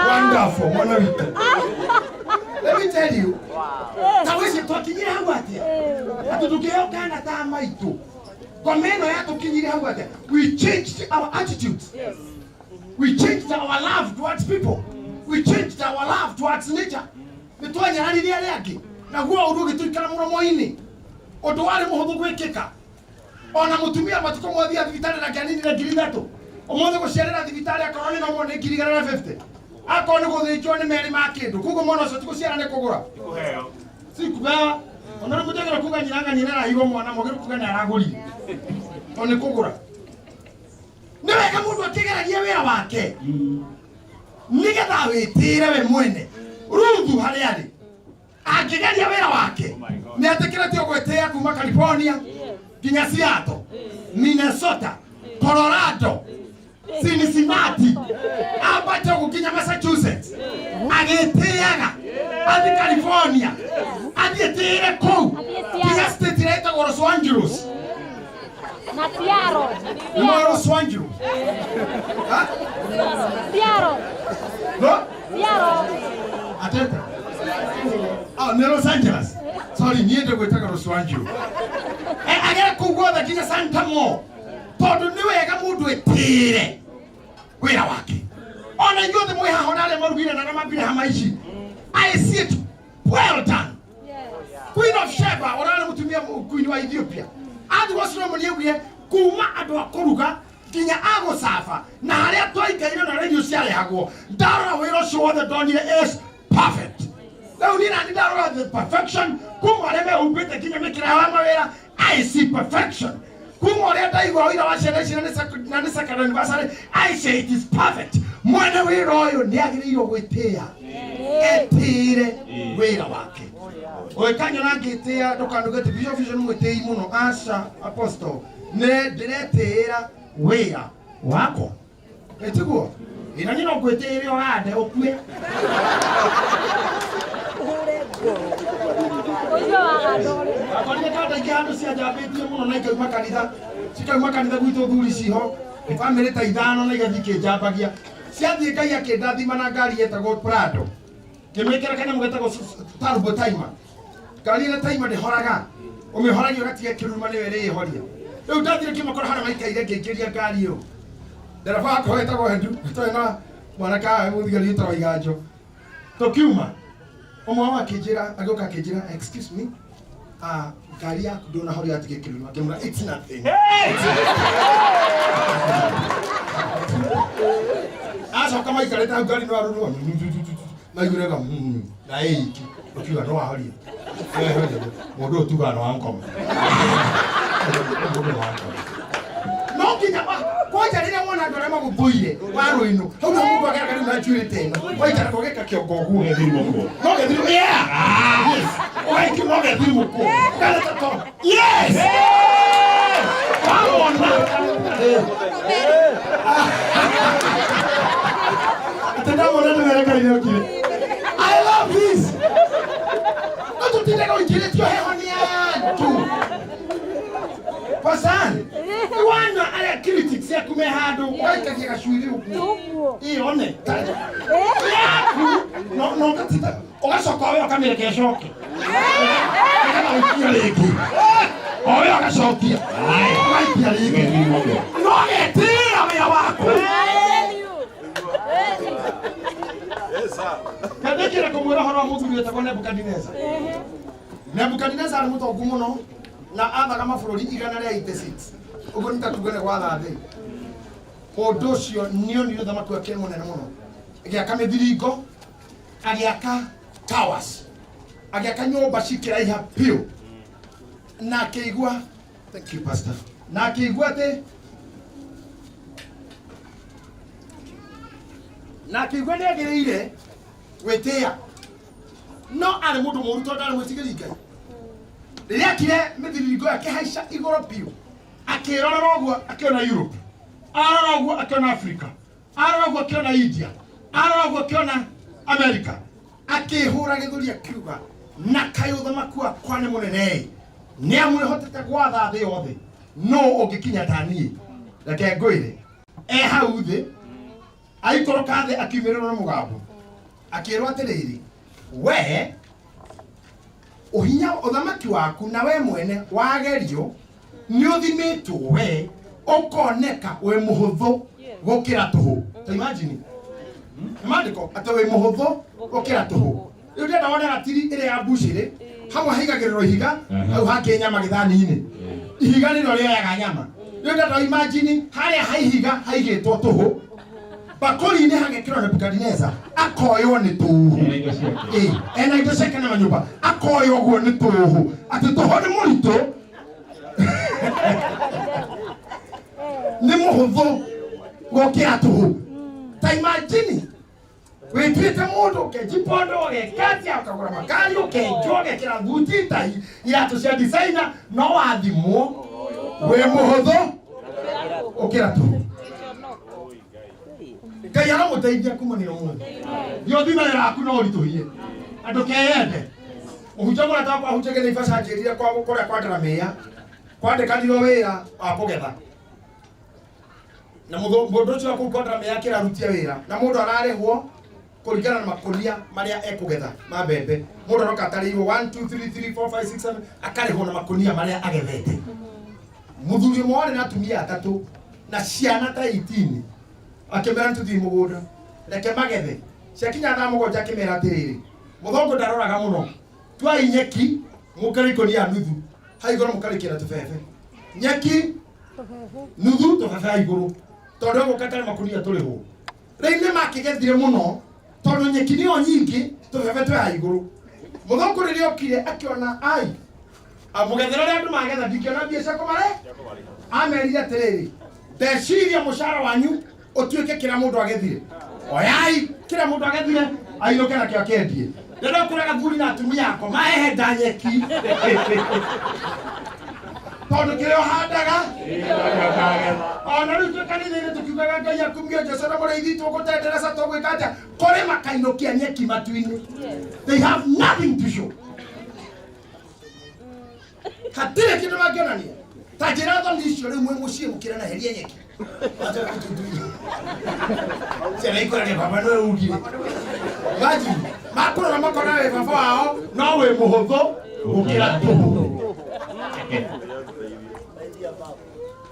S3: Wonderful mwana witũ. Let me tell you, ta wĩcio twakinyire hau atĩa atĩ tũkĩheo kana ta maitũ ngoma ĩno yatũkinyire hau atĩa? We changed our attitudes, we changed our love towards people, we changed our love towards nature. Nĩ twanyararire arĩa angĩ, naguo ũru ũgĩtũikara mũromo-inĩ, ũndũ warĩ mũhũthũ gwĩkĩka. Ona mũtumia matukũ mothiĩ thibitarĩ na kĩaninire 3,000, ũmũthĩ gũciarĩra thibitarĩ akorwo nĩ nomo nĩ 150,000, akorwo nĩ gũthĩnjwo nĩ merĩ ma kĩndũ. Koguo mwana ũcio ti gũciara, nĩ kũgũra, si kugawa. Ona rĩu mũtiagĩrĩirwo kuga nyina anga nyina arahirwo mwana, mwagĩrĩirwo kuga nĩ aragũrire, tondũ nĩ kũgũra. Nĩ wega mũndũ akĩgeragia wĩra wake nĩgetha wĩtĩre we mwene. Ruthu harĩa arĩ angĩgeria wĩra wake nĩ atĩkĩrĩtio gwĩtĩĩa kuma California nginya Seattle, Minnesota, Colorado, Cincinnati, ambate ũguo nginya Massachusetts, agĩtĩaga athi California, athiĩtĩire kũu nginya state ĩrĩa ĩtagwo Los Angeles.
S1: Na Seattle.
S3: Nĩ Los Angeles. Ha?
S1: Seattle.
S3: No?
S1: Seattle.
S3: Atete. Oh, nĩ Los Angeles. Sorry, niĩ ndĩgwĩtaga Los Angeles. Eh, agere kũu guothe nginya Santa Mo. Tondũ nĩ wega mũndũ ĩtĩĩre wĩra wake. Ona inyuothe mwĩ haha, ona arĩa marugire na arĩa mambire hama ici. I see it well done. Queen of Sheba, ũrarĩ mũtumia queen wa Ethiopia. Athi gwa Solomon augire kuma andũ a kũruga nginya agũcaba na harĩa twaikaire na harĩa irio ciarehagwo, ndarora wĩra ũcio wothe ndonire is perfect. Rĩu niĩ nani ndarora the perfection kuma arĩa mehumbĩte nginya mĩkĩra yao ya mawĩra, I see perfection. Kuma ũrĩa ndaigua ũira wa ciana ici na nĩ second anniversary, I say it is perfect. Mwene wĩra ũyũ nĩ agĩrĩirwo gwĩtĩĩa, etĩĩre wĩra wake. Ũgĩkanyona ngĩtĩĩa, ndũkanuge atĩ bishop ũcio nĩ mwĩtĩi mũno. Aca, apostle, nĩ ndĩretĩĩra wĩra wakwa, ĩtiguo ĩna niĩ no ngwĩtĩĩre ũhande ũkue.
S1: Ũcio wa handũ.
S3: Akorire kanda ingĩ handũ cianjambĩtie mũno na ikauma kanitha, cikauma kanitha gwitũ, thuri ciho bamĩrĩ ta 5 na igathiĩ ikĩnjambagia. Ciathiĩ, Ngai akĩndathima na ngari yetagwo Prado, ngĩmĩkĩra kanyamũ getagwo turbo timer. Ngari ĩna timer ndĩhoraga, ũmĩhoragia ũgatiga kĩruruma, nĩyo ĩrĩĩhoria. Rĩu ndathire ngĩmakora harĩa maikaire, ngĩingĩria ngari ĩyo, ndereba wakwa wetagwo Hendu twarĩ na mwanake haha mũthigari wĩtagwo Iganjo, tũkiuma, ũmwe wao akĩnjĩra, agĩũka akĩnjĩra, "Excuse me, ah, ngari yaku ndũnahoria, yatiga kĩruruma." Ngĩmwĩra, "It's nothing." Acoka maikarĩte hau, ngari no arurwo maiguire na ĩiki, ũkiuga no ahoria mũndũ ũyũ, tugaga no ankoma, mũndũ no ankoma. No nginya kwanja rĩrĩa wona andũ arĩa magũthũire waru-inũ hau nĩho mũndũ ageraga rĩu na njuĩrĩ ta ĩno, waikara ũgeka kĩongo ũguo.
S4: Ũgethimũkwo.
S3: No gethirwo, yeah, yes, ũgaikio no gethimũkwo kana to, yes, wamona atĩ ndamona nĩwerekeire ũkire. I love this. No tũtindaga ũingĩrĩtio heho nĩ andũ. Pasan, wana arĩa critics aku me handũ, ũgaikagia gacuiri ũguo.
S1: Ũguo.
S3: Ĩyone yaku no no ũgatinda ũgacoka we ũkamĩreka ĩcoke nĩgetha ũikie rĩngĩ, o we ũgacokia ũgaikia rĩngĩ.
S4: Ũgethimũkwo.
S3: No getĩra wĩra waku.
S1: I tell you.
S3: Kandĩkĩre kũmwĩra ũhoro wa mũthuri wĩtagwo Nebukadineza. Nebukadineza arĩ mũtongu mũno na athaga mabũrũri 186, ũguo nĩ ta tuge nĩ gwatha thĩ. Mũndũ ũcio nĩonire ũthamaki wake mũnene mũno, agĩaka mĩthiringo, agĩaka towers. Agĩaka nyũmba cikĩraiha biũ na akĩigua, thank you pastor, na akĩigua atĩ na akĩigua nĩ agĩrĩire gwĩtĩĩa, no arĩ mũndũ mũũru tondũ ndarĩ mwĩtigĩri Ngai. Rĩrĩa akire mĩthiringo akĩhaica igũrũ biũ, akĩrorera ũguo akĩona Europe, arora ũguo akĩona Africa, arora ũguo akĩona India, arora ũguo akĩona America, akĩhũra gĩthũri akiuga, na kaĩ ũthamaki wakwa nĩ mũnene-ĩ, nĩ amu nĩhotete gwatha thĩ yothe, no ũngĩkinya ta niĩ? Reke ngwĩre, e hau thĩ aikũrũka thĩ akiumĩrĩrwo nĩ mũgambo, akĩrwo atĩrĩrĩ, we ũhinya ũthamaki waku na we mwene wagerio nĩ ũthimĩtwo, we ũkoneka wĩ mũhũthũ gũkĩra tũhũ. Ta imagine nĩ maandĩko atĩ wĩ mũhũthũ gũkĩra tũhũ. Rĩu ndĩrenda wone ratiri ĩrĩa ya mbucĩrĩ, hamwe haigagĩrĩrwo ihiga, hau hangĩ nyama gĩthani-inĩ, ihiga nĩrĩo rĩoyaga nyama. Rĩu ndĩrenda imagine harĩa ha ihiga haigĩtwo tũhũ, bakũri-inĩ hagekĩrwo Nebukadineza akoywo nĩ tũhũ.
S4: Ena indo ciake.
S3: Ĩ, ena indo ciake na manyũmba, akoywo ũguo nĩ tũhũ, atĩ tũhũ nĩ mũritũ, nĩ mũhũthũ gũkĩra tũhũ. Ta imagine wĩtuĩte mũndũ, ũkenjipondo, ũgekatia, ũkagũra makari, ũkenjwo, ũgekĩra thuti tai iratũ cia designer, no wathimwo wĩ mũhũthũ ũkĩra tũhũ. Ngai aramũteithia kuma nĩ ũmũthĩ yo thima yaku no ũritũhie andũ keyende. Mũhunjia mũrata wakwa ahunjagia nĩ ibaca, anjĩrire kwa kũrĩa kwa Ndaramĩya kwandĩkanirwo wĩra wa kũgetha, na mũndũ ũcio wa kũu kwa Ndaramĩya akĩrarutia wĩra, na mũndũ ararĩhwo kũringana na makũnia marĩa ekũgetha ma mbembe. Mũndũ aroka atarĩirwo 1 2 3 3 4 5 6 7, akarĩhwo na makũnia marĩa agethete. Mũthuri ũmwe warĩ na atumia atatũ na ciana ta 18 akĩmera nĩtũthiĩ mũgũnda, reke magethe. Ciakinya thaa 7 akĩmera atĩrĩrĩ, mũthũngũ ndaroraga mũno, twai nyeki mũkĩre ikũnia nuthu hau igũrũ, mũkarĩkĩra tũbebe, nyeki nuthu, tũbebe hau igũrũ, tondũ egũka tarĩ makunia tũrĩhwo. Rĩu nĩ makĩgethire mũno tondũ nyeki nĩyo nyingĩ, tũbebe twĩ hau igũrũ. Mũthũngũ rĩrĩa okire akĩona ai mũgethera ũrĩa andũ magetha, ndingĩona mbia cia kũmare, amerire atĩrĩrĩ, ndeciria mũcara wanyu ũtuĩke kĩrĩa mũndũ agethire. Oyai kĩrĩa mũndũ agethire ainũke nakĩo akendie. Rĩrĩa ũkũra gathuri na atumia ako mahehenda nyeki, tondũ kĩrĩa ũhandaga ona rĩu twĩ kanitha-inĩ tũkiugaga Ngai akumio, Jesu na mũrĩithi, tũgũtendereza, tũgwĩka atĩa, kũrĩ makainũkia nyeki matu-inĩ. They have nothing to show, hatirĩ kĩndũ mangĩonania. Ta njĩra thoni icio rĩu mwĩ mũciĩ mũkĩra na heria nyeki. Acha kututuia. Ciana ikũragia, baba nĩwe ugire. Imagine, makũrora makona wĩ baba wao no wĩ mũhũthũ gũkĩra tũhũ.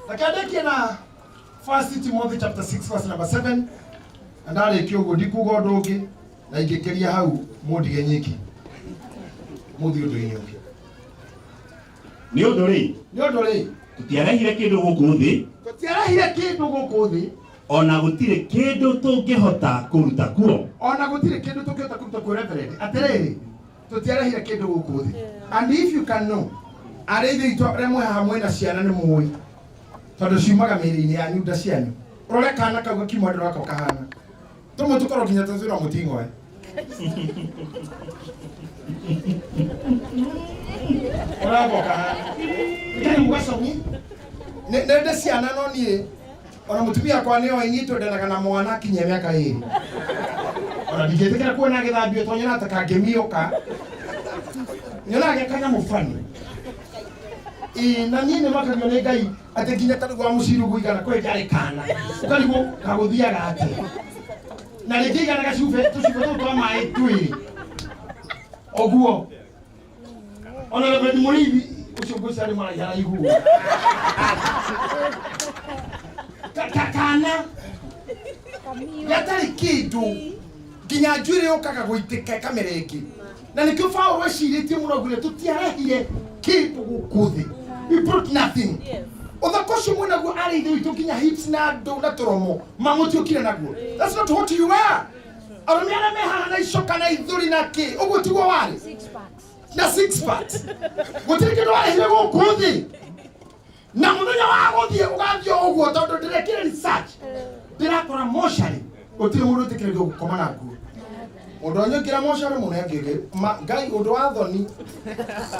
S3: Reke ndĩkie na First Timothy chapter 6 verse number 7, na ndarĩkia ũguo ndikuga ũndũ ũngĩ, na ingĩkĩria hau mũndige nyiki mũthiĩ ũndũ-inĩ ũngĩ.
S4: Nĩ ũndũ rĩ,
S3: Nĩ ũndũ rĩ,
S4: tũtiarehire kĩndũ gũkũ thĩ,
S3: tũtiarehire kĩndũ gũkũ thĩ,
S4: ona gũtirĩ kĩndũ tũngĩhota kũruta kuo.
S3: Ona gũtirĩ kĩndũ tũngĩhota kũruta kuo. Reverend, atĩrĩrĩ, tũtiarehire kĩndũ gũkũ thĩ. And if you can know, arĩ ithe itũ arĩa mwĩ haha mwĩna ciana nĩ mũĩ, tondũ ciumaga mĩĩrĩ-inĩ yanyu, nda cianyu. Ũrore kana kau gakiuma ndũrako kahana tũmwe tũkorwo nginya tũtwĩra mũting'oe ũrako kahana nĩ mũgacomi. Nĩ ndĩ ciana, no niĩ ona mũtumia wakwa nĩ oĩ niĩ twendanaga na mwana kinya mĩaka 2, ona ndingĩtĩkĩra kuona agĩthambio tondũ nyonaga ta kangĩmiũka, nyonaga ge kanyamũ bani. Ĩĩ, na niĩ nĩ makagio nĩ Ngai atĩ nginya ta rĩu wa mũciri ũguo igana kwĩ ndarĩ kana ũkarigwo kagũthiaga atĩa, na rĩngĩ igana gacube tũcube tũu twa maĩ twĩrĩ ũguo. Ona Reverend Mũrĩithi ũcio ngwĩciria nĩ maraiha raihu ũguo. Kana gatarĩ kĩndũ, nginya njuĩrĩ yũkaga gũitĩka ĩkamera ĩngĩ. Na nĩkĩo Paũlũ ecirĩtie mũno augire tũtiarehire kĩndũ gũkũ thĩ, we brought nothing. Ũthaka ũcio mwĩnaguo arĩ ithe witũ, nginya hips na ndũ na tũromo mamũtiũkire naguo, that's not what you are. Arũme arĩa me haha na icoka na ithũri na kĩ ũguo tiguo warĩ
S1: Six packs.
S3: Na six packs gũtirĩ kĩndũ warehire gũkũ thĩ na mũthenya wa gũthiĩ ũgathiĩ o ũguo tondũ ndĩrekire research ndĩrakora mocarĩ gũtirĩ mũndũ ũtĩkĩrĩrio gũkoma na nguo mũndũ anyũkĩra mocarĩ mũno angĩgĩ ngai ũndũ wa thoni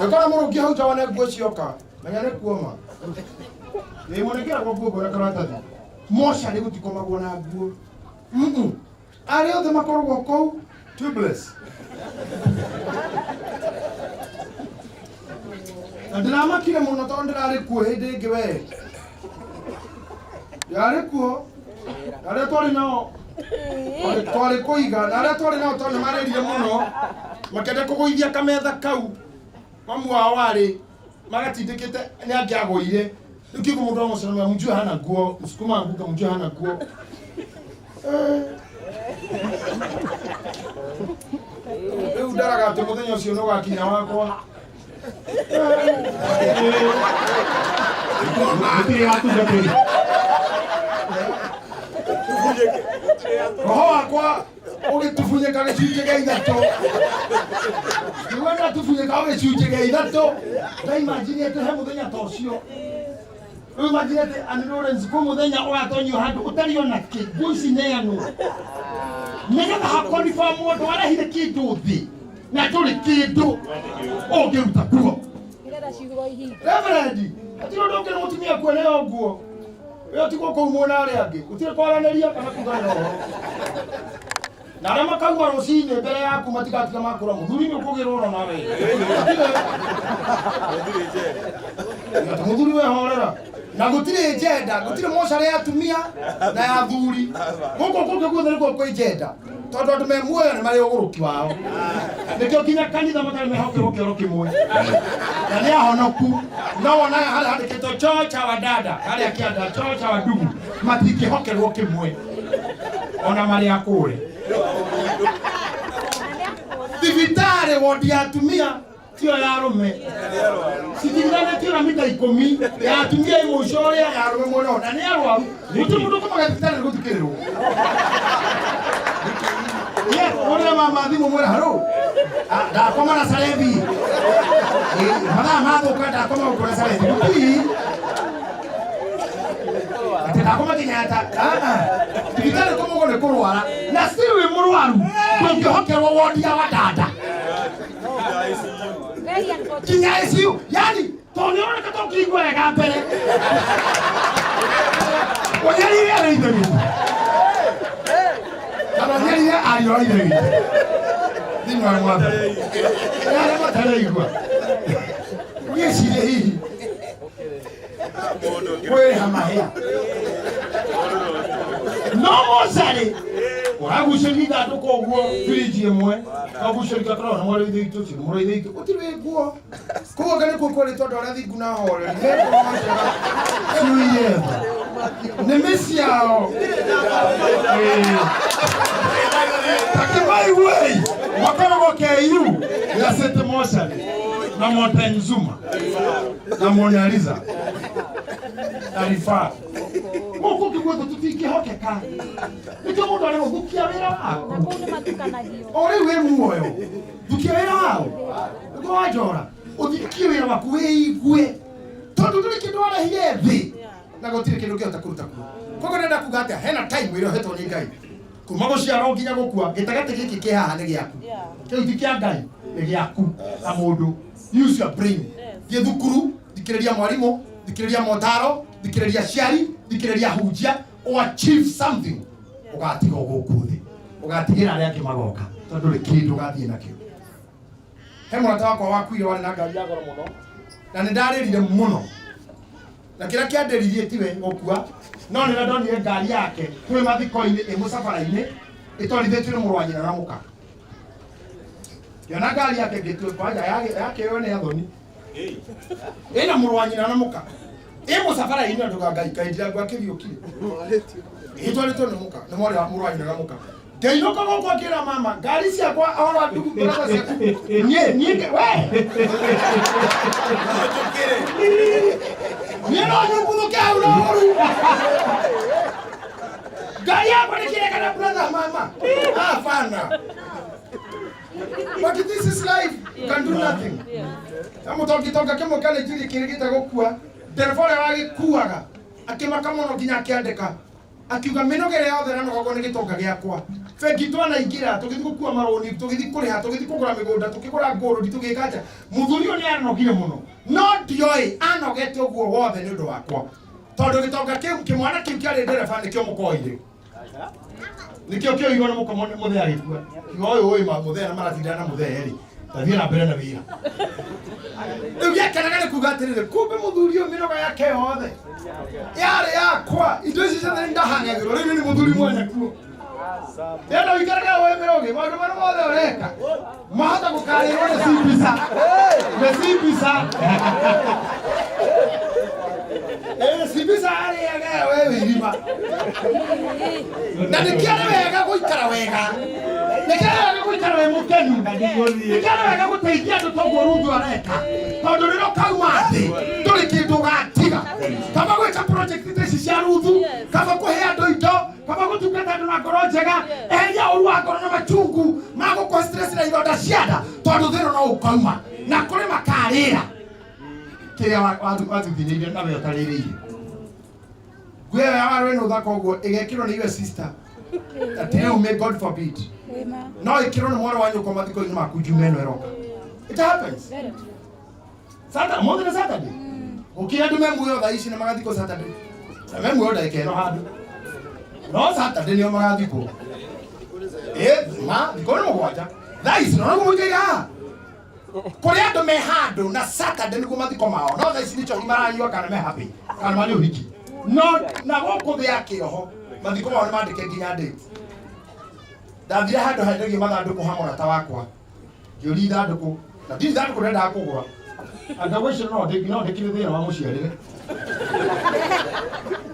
S3: ũkora mũrũngi hau nja wone nguo cioka menya nĩ kuoma ĩ mũnĩkĩragwo nguo nguo na karatathi mocarĩ gũtikomagwo na nguo. Mm-mm. Arĩa othe makoragwo kũu tubeless na ndĩramakire mũno tondũ ndĩrarĩ kuo hĩndĩ ĩngĩ we ndĩrarĩ kuo na arĩa twarĩ nao twarĩ kũiga na arĩa twarĩ nao tondũ nĩmarĩrire mũno makĩenda kũgũithia kametha kau mamu wao warĩ magatindĩkĩte nĩ angĩagũire rĩu kĩguo mũndũ amũcemania mjue hana nguo msukuma anguka mjue hana nguo. Rĩu ndaraga atĩ mũthenya ũcio nĩ ũgakinya wakwa.
S4: Gũtirĩ watungatĩri.
S3: Roho wakwa ũgĩtubunyĩka gĩcunjĩ gĩa ithatũ nĩguo ndatubunyĩka o gĩcunjĩ gĩa ithatũ ndaimagine atĩ he mũthenya ta ũcio rĩu imagine atĩ Annie Lawrence kwĩ mũthenya ũgatonyio handũ ũtarĩ ona kĩ nguo ici neanwo nĩgetha hakonifam mũndũ warehire kĩndũ thĩ na ndũrĩ kĩndũ ũngĩruta kuo.
S1: Nĩgetha ciugo ihinge.
S3: Reverend, hatirĩ ũndũ ũngĩ nĩ mũtumia kuoneo nguo ĩyo tigwo kũu mwena arĩa angĩ gũtirĩ kwaranĩria kana kuganĩra ũhoro na arĩa makauma rũcinĩ mbere yaku matigatiga makũra mũthuri nĩ ũkũgĩrwo ona nawe Atĩ mũthuri we horera na gũtirĩ njenda gũtirĩ mocarĩ ya atumia na ya athuri gũkũ kũngĩ guothe nĩkuo kwĩ njenda tondũ andũ me muoyo nĩ marĩ ũgũrũki wao nĩkĩo nginya kanitha matarĩ mehokerwo kĩoro kĩmwe na nĩ ahonoku no wonaga harĩa handĩkĩtwo choo cha wadada harĩa kĩanda choo cha wadugu matingĩhokerwo kĩmwe ona marĩ akũre thibitarĩ wondi ya atumia tiyo ya arũme citiganĩtio na mita ikũmi ya atumia ĩ mũico ũrĩa ya arũme mwena ũyũ na nĩ arwaru gũtirĩ mũndũ ũkomaga thibitarĩ nĩ gũthikĩrĩrwo ũrĩa mama thimũ mwĩra harũ ndakoma na carebi mathaa mathũka ndakoma gũkũ na carebi gũtii atĩ ndakoma Kenyatta thibitarĩ kũmũgwo nĩ kũrwara na still wĩ mũrwaru ndũngĩhokerwo wondi ya wadada
S1: Very unfortunate.
S3: Nginya ICU yani tondũ nĩ ũroneka ta ũkĩigua wega mbere ũnyarire arĩ ithe witũ kana ũnyarire ariũ a ithe witũ thĩinĩ wa mwathani nĩ arĩa mataraigua wĩcirie hihi kwĩrĩha mahĩa no mocarĩ ũragucĩria ithandũkũ ũguo birinji ĩmwe kagucĩria gakoragwo na mwarĩ ithe witũ ũcio nĩ mũrũ wa ithe witũ gũtirĩ wĩ nguo koguo anga nĩkuo kwerĩtwo andũ arĩa thingu na horeri me ngoro njega ciũire tha nĩmĩ ciao takĩmaiguei makoragwo KU ya City Mochari na Mountain Zuma na Mona Lisa na Rifaa gũkũ kĩguothe tũtingĩhokeka nĩkĩo mũndũ arĩ gũthukia wĩra waku
S1: Na kũu nĩ matukanagio.
S3: O rĩu wĩ muoyo thukia wĩra wao nĩguo wanjora ũthikie wĩra waku wĩigue tondũ ndũrĩ kĩndũ warehire thĩ na gũtirĩ kĩndũ ũngĩhota kũruta kuo koguo ndĩrenda kuga atĩa hena time ĩrĩa ũhetwo nĩ ngai kuma gũciarwo nginya gũkua gĩtagatĩ gĩkĩ kĩ haha nĩ gĩaku kĩu ti kĩa ngai nĩ gĩaku na mũndũ use your brain thiĩ thukuru thikĩrĩria mwarimũ thikĩrĩria motaro thikĩrĩria aciari thikĩrĩria hunjia o achieve something ũgatiga gũkũ thĩ ũgatigĩra arĩa angĩ magoka tondũ ndũrĩ kĩndũ ũgathiĩ nakĩo he mũrata wakwa wakuire warĩ na ngari ya goro mũno na nĩ ndarĩrire mũno na kĩrĩa kĩandĩririe tiwe gũkua no nĩ ndonire ngari yake kwĩ mathiko-inĩ ĩ mũcabara-inĩ ĩtwarithĩtio nĩ mũrũ wa nyina na mũka ngĩona ngari yake ngĩtua kwanja yake ĩyo nĩ athoni ĩna mũrũ wa nyina na mũka ĩ mũcabara-inĩ andũ ga ngai kaĩ ndirangua kĩriũkire ĩtwarĩtwo nĩ mũka nĩ mwarĩ wa mũrũ wa nyina na mũka ngĩinũka gũkũ akĩra mama ngari ciakwa ora ndugu brother ciaku niĩ niĩ we niĩ no nyumbũthũke hau na ũru Ngai yakwa nĩ kĩrekana brother mama. Hapana. But this is life. You can do nothing. Na mũtongitonga kĩmwe kĩa Nigeria kĩrĩgĩte gũkua, ndereba ũrĩa wagĩkuaga akĩmaka mũno nginya akĩandĩka akiuga mĩnoga ĩrĩa yothe ĩranogagwo nĩ gĩtonga gĩakwa bengi twanaingĩra tũgĩthiĩ gũkua marũni tũgĩthiĩ kũrĩha tũgĩthiĩ kũgũra mĩgũnda tũkĩgũra ngũrũri tũgĩka atĩa mũthuri ũyũ nĩ anogire mũno no ndioĩ anogete ũguo wothe nĩ ũndũ wakwa tondũ gĩtonga kĩu kĩmwana kĩu kĩarĩ ndereba nĩkĩo mũkoire nĩkĩo kĩoirwo nĩ mũko mũthee agĩkua kiuga ũyũ ũyũ mũthee na maratindana na mũthee rĩ tathiĩ na mbere na wĩra rĩu gĩakenaga nĩ kuga atĩrĩrĩ kumbe mũthuri ũyũ mĩnoga yake yothe yarĩ yakwa indo ici ciothe nĩ ndahang'agĩrwo rĩu nĩ mũthuri mwanya kuo enda ũikarage wĩ mĩrũgĩ maũndũ marĩa mothe ũreka mahota gũkarĩrwo nĩ cimbica nĩ cimbica ĩ cimbica arĩaga we wĩ irima na nĩkĩarĩ wega gũikara wega nĩkĩarĩ wega gũikara wĩ mũkenu nĩkĩarĩ wega gũteithia andũ toguo Ruthu areka tondũ rĩrĩa ũkauma thĩ ndũrĩ kĩndũ ũgatiga kaba gwĩka project ta ici cia Ruthu kaba kũhe andũ indo kaba gũtungata andũ na ngoro njega eheria ũru wa ngoro na machungu ma gũkũhe stress na ironda cia nda tondũ thĩ ĩno no ũkauma na kũrĩ makarĩra kĩrĩa wathuthĩrĩirie na we ũtarĩrĩire nguo ĩyo ya waru ĩno ũthaka ũguo ĩgekĩrwo nĩ your sister atĩ rĩu may God forbid no ĩkĩrwo nĩ mwarĩ wa nyũkwa mathiko-inĩ maku njume ĩno ĩroka. It happens. Saturday, mũthĩ nĩ Saturday. Gũkĩrĩ andũ me muoyo thaa ici na magathikwo Saturday. Na me muoyo ndagĩka ĩno handũ. No Saturday nĩo magathikwo. Ĩ, ma, thikũ nĩ mũgwanja. Thaa ici no nĩguo mũikaire haha. Kũrĩ andũ me handũ na Saturday nĩguo mathiko mao. No thaa ici nĩ njohi maranyua kana me happy kana marĩ ũhiki. No na gũkũ thĩ ya kĩoho mathiko mao nĩ mandĩke nginya date. Ndathire handũ hendagio mathandũkũ ha mũrata wakwa. Ngĩũria ithandũkũ na ndirĩ ithandũkũ ndendaga kũgũra anga gwĩcio no ndĩ no ndĩkĩrĩ thĩna wa mũciarĩre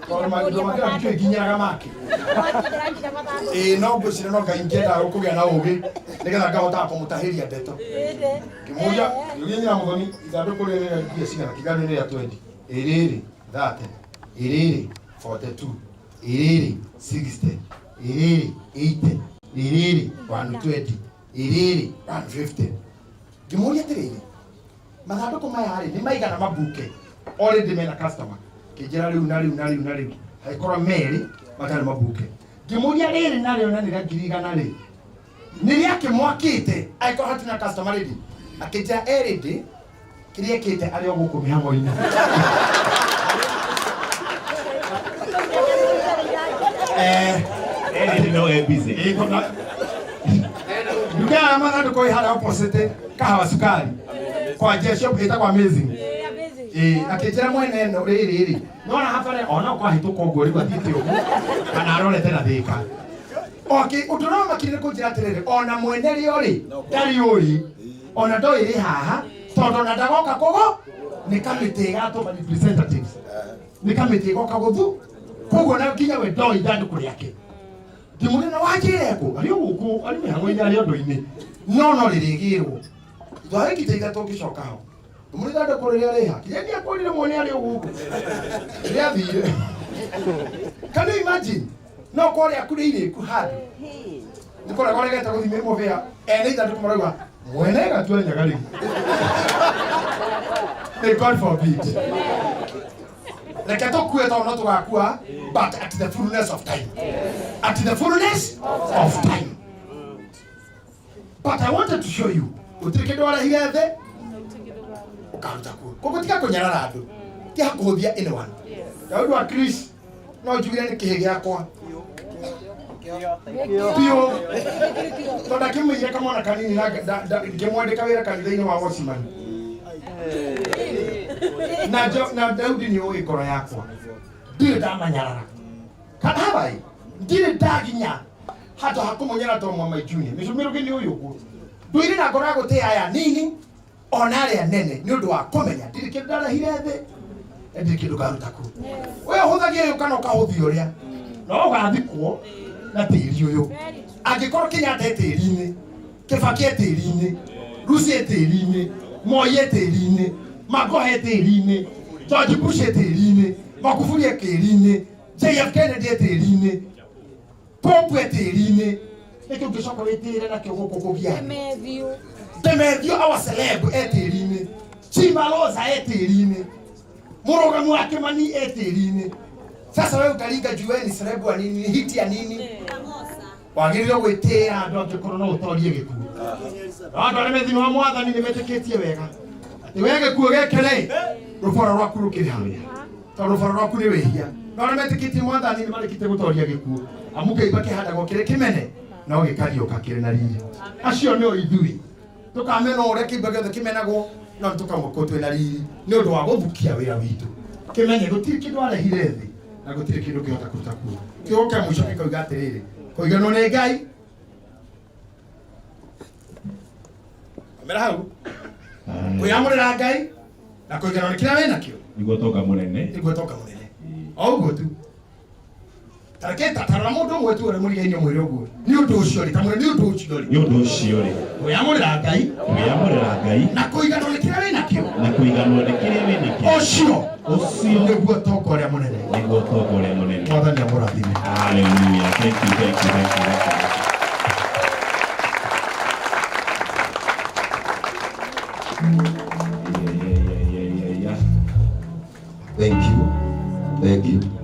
S3: tondũ maũndũ ma kĩrabu kĩu nginyĩraga make ĩĩ no ngwĩciria no Ngai ingĩenda kũgĩa na ũgĩ nĩgetha ngahotaga kũmũtahĩria ndeto ngĩmũria ngĩũria nyina mũthoni ithandũkũ rĩrĩ rĩa mbia cigana kiuga nĩ rĩa 20 ĩ rĩrĩ 30 ĩ rĩrĩ 42 ĩ rĩrĩ 60 ĩ rĩrĩ 80 ĩ rĩrĩ 120 ĩrĩrĩ 150 ngĩmũria atĩrĩrĩ mathandũkũ maya rĩ nĩ maigana mabuke already mena customer kĩnjĩra rĩu na rĩu na rĩu na rĩu hagĩkorwo merĩ matarĩ mabuke ngĩmũria rĩrĩ narĩo na nĩ rĩa 100,000 rĩ nĩ rĩake mwakĩte angĩkorwo hatirĩ na customer ready akĩnjĩra erĩndĩ kĩrĩa ekĩte arĩ o gũkũ mĩhang'o-inĩ Eh,
S4: Erĩ no e busy.
S3: Ĩ, kona- nduka ya mathandũkũ ĩ harĩa opposite kahawa cukari kwa shop ĩtagwo amazing ĩ akĩnjĩra mwene ĩno rĩrĩ rĩ nona habare ona kwahĩtũka ũguo rĩu athiĩte ũguo kana arorete na thĩka okay ũndũ ũrĩa wamakire nĩ kũnjĩra atĩrĩrĩ ona mwene rĩo rĩ ndarĩ ũrĩ ona ndoĩ rĩ haha tondũ ona ndagoka kũgũ nĩ kamĩtĩ ĩgatũma representatives nĩ kamĩtĩ ĩgoka gũthu koguo na nginya we ndoĩ ithandũkũ rĩake ngĩmũria na wanjĩre kũ arĩ o gũkũ arĩ mĩhang'o-inĩ arĩ ũndũ-inĩ no no rĩrĩgĩrwo twarĩkite ithatũ ngĩcoka ho ngĩmũria ithandũkũ rĩrĩa rĩha kinya ndiakwĩrire mwene arĩ o gũkũ rĩathire can you imagine no korwo rĩaku nĩ irĩku handũ nĩ kũrega ũregete gũthiĩ mũbĩa ene ithandũkũ marauga mwene gatua nyaga rĩu May God forbid reke tũkue tondũ no tũgakua but at the fullness of time at the fullness of time but I wanted to show you gũtirĩ kĩndũ warehire thĩ ũkaruta kuo koguo tiga kũnyarara andũ tiga kũhũthia anyone Daudi wa Chris no njugire nĩ kĩhĩ gĩakwa biũ tondũ akĩmũigire kamwana kanini na ngĩmwandĩka wĩra kanitha-inĩ wa Watchman na na Daudi nĩ ũĩ ngoro yakwa ndirĩ ndamanyarara kana habai ndirĩ ndaginya handũ ha kũmũnyara to mama junior mĩcũmĩrũgĩ nĩ ũyũ ũguo ndũire na ngoro ya gũtĩa aya nini ona arĩa nene nĩ ũndũ wa kũmenya ndirĩ kĩndũ ndarehire thĩ na ndirĩ kĩndũ ngaruta kuo we ũhũthagia ũyũ kana ũkahũthia ũrĩa no ũgathikwo na tĩri ũyũ angĩkorwo Kenyatta e tĩri-inĩ Kibaki e tĩri-inĩ Rusi e tĩri-inĩ Moi e tĩri-inĩ Magoha e tĩri-inĩ George Bush e tĩri-inĩ Magufuli e tĩri-inĩ JF Kennedy e tĩri-inĩ Pope e tĩri-inĩ nĩkĩ ũngĩcoka wĩtĩĩre nakĩo gũkũ kũgia
S1: Demethiũ.
S3: Demethiũ our celeb e tĩri-inĩ, Chimaloza e tĩri-inĩ, mũrũgamu wa Kĩmani e tĩri-inĩ. Sasa wewe utaringa juu wewe ni celeb wa nini, hiti ya nini? Wagĩrĩirwo gwĩtĩĩra andũ angĩkorwo no ũtorie gĩkuũ. Andũ arĩa me thĩinĩ wa mwathani nĩ metĩkĩtie wega atĩ we gĩkuũ gĩkĩ rĩ, rũboro rwaku rũkĩrĩ harĩa, tondũ rũboro rwaku nĩ wĩhia. No arĩa metĩkĩtie mwathani nĩ marĩkĩtie gũtoria gĩkuũ, amu kĩimba kĩhandagwo kĩrĩ kĩmene no gĩkariũka kĩrĩ na riri. Acio nĩo ithuĩ tũkamena ũrĩa kĩimba gĩothe kĩmenagwo, no nĩ tũkamũkwo twĩna riri nĩ ũndũ wa gũthukia wĩra witũ. Kĩmenye gũtirĩ kĩndũ arehire thĩ na gũtirĩ kĩndũ kĩhota kũruta kuo. Kiugo kĩa mũico gĩkoiga atĩrĩrĩ, kũiganwo nĩ Ngai. Omera hau kwĩyamũrĩra Ngai na kũiganwo nĩ kĩrĩa wĩnakĩo
S4: Nĩguo tonga mũnene.
S3: Nĩguo tonga mũnene. O ũguo tu. Tareke tarora mũndũ ũmwe tu ũrĩa mũrigaine mwĩre ũguo. Nĩ ũndũ ũcio rĩ, tamwĩre nĩ ũndũ ũcio rĩ.
S4: Nĩ ũndũ ũcio rĩ,
S3: Kwĩyamũrĩra Ngai
S4: kwĩyamũrĩra Ngai
S3: na kũiganwo nĩ kĩrĩa wĩnakĩo.
S4: Na kũiganwo nĩ kĩrĩa wĩnakĩo.
S3: Ũcio
S4: Ũcio
S3: nĩguo tonga ũrĩa mũnene.
S4: Nĩguo tonga ũrĩa mũnene.
S3: Mwathani amũrathime.
S4: Hallelujah. Thank you, thank you, thank you, thank you. Yeah, yeah, yeah, yeah, yeah, yeah.
S2: Thank you. Thank you.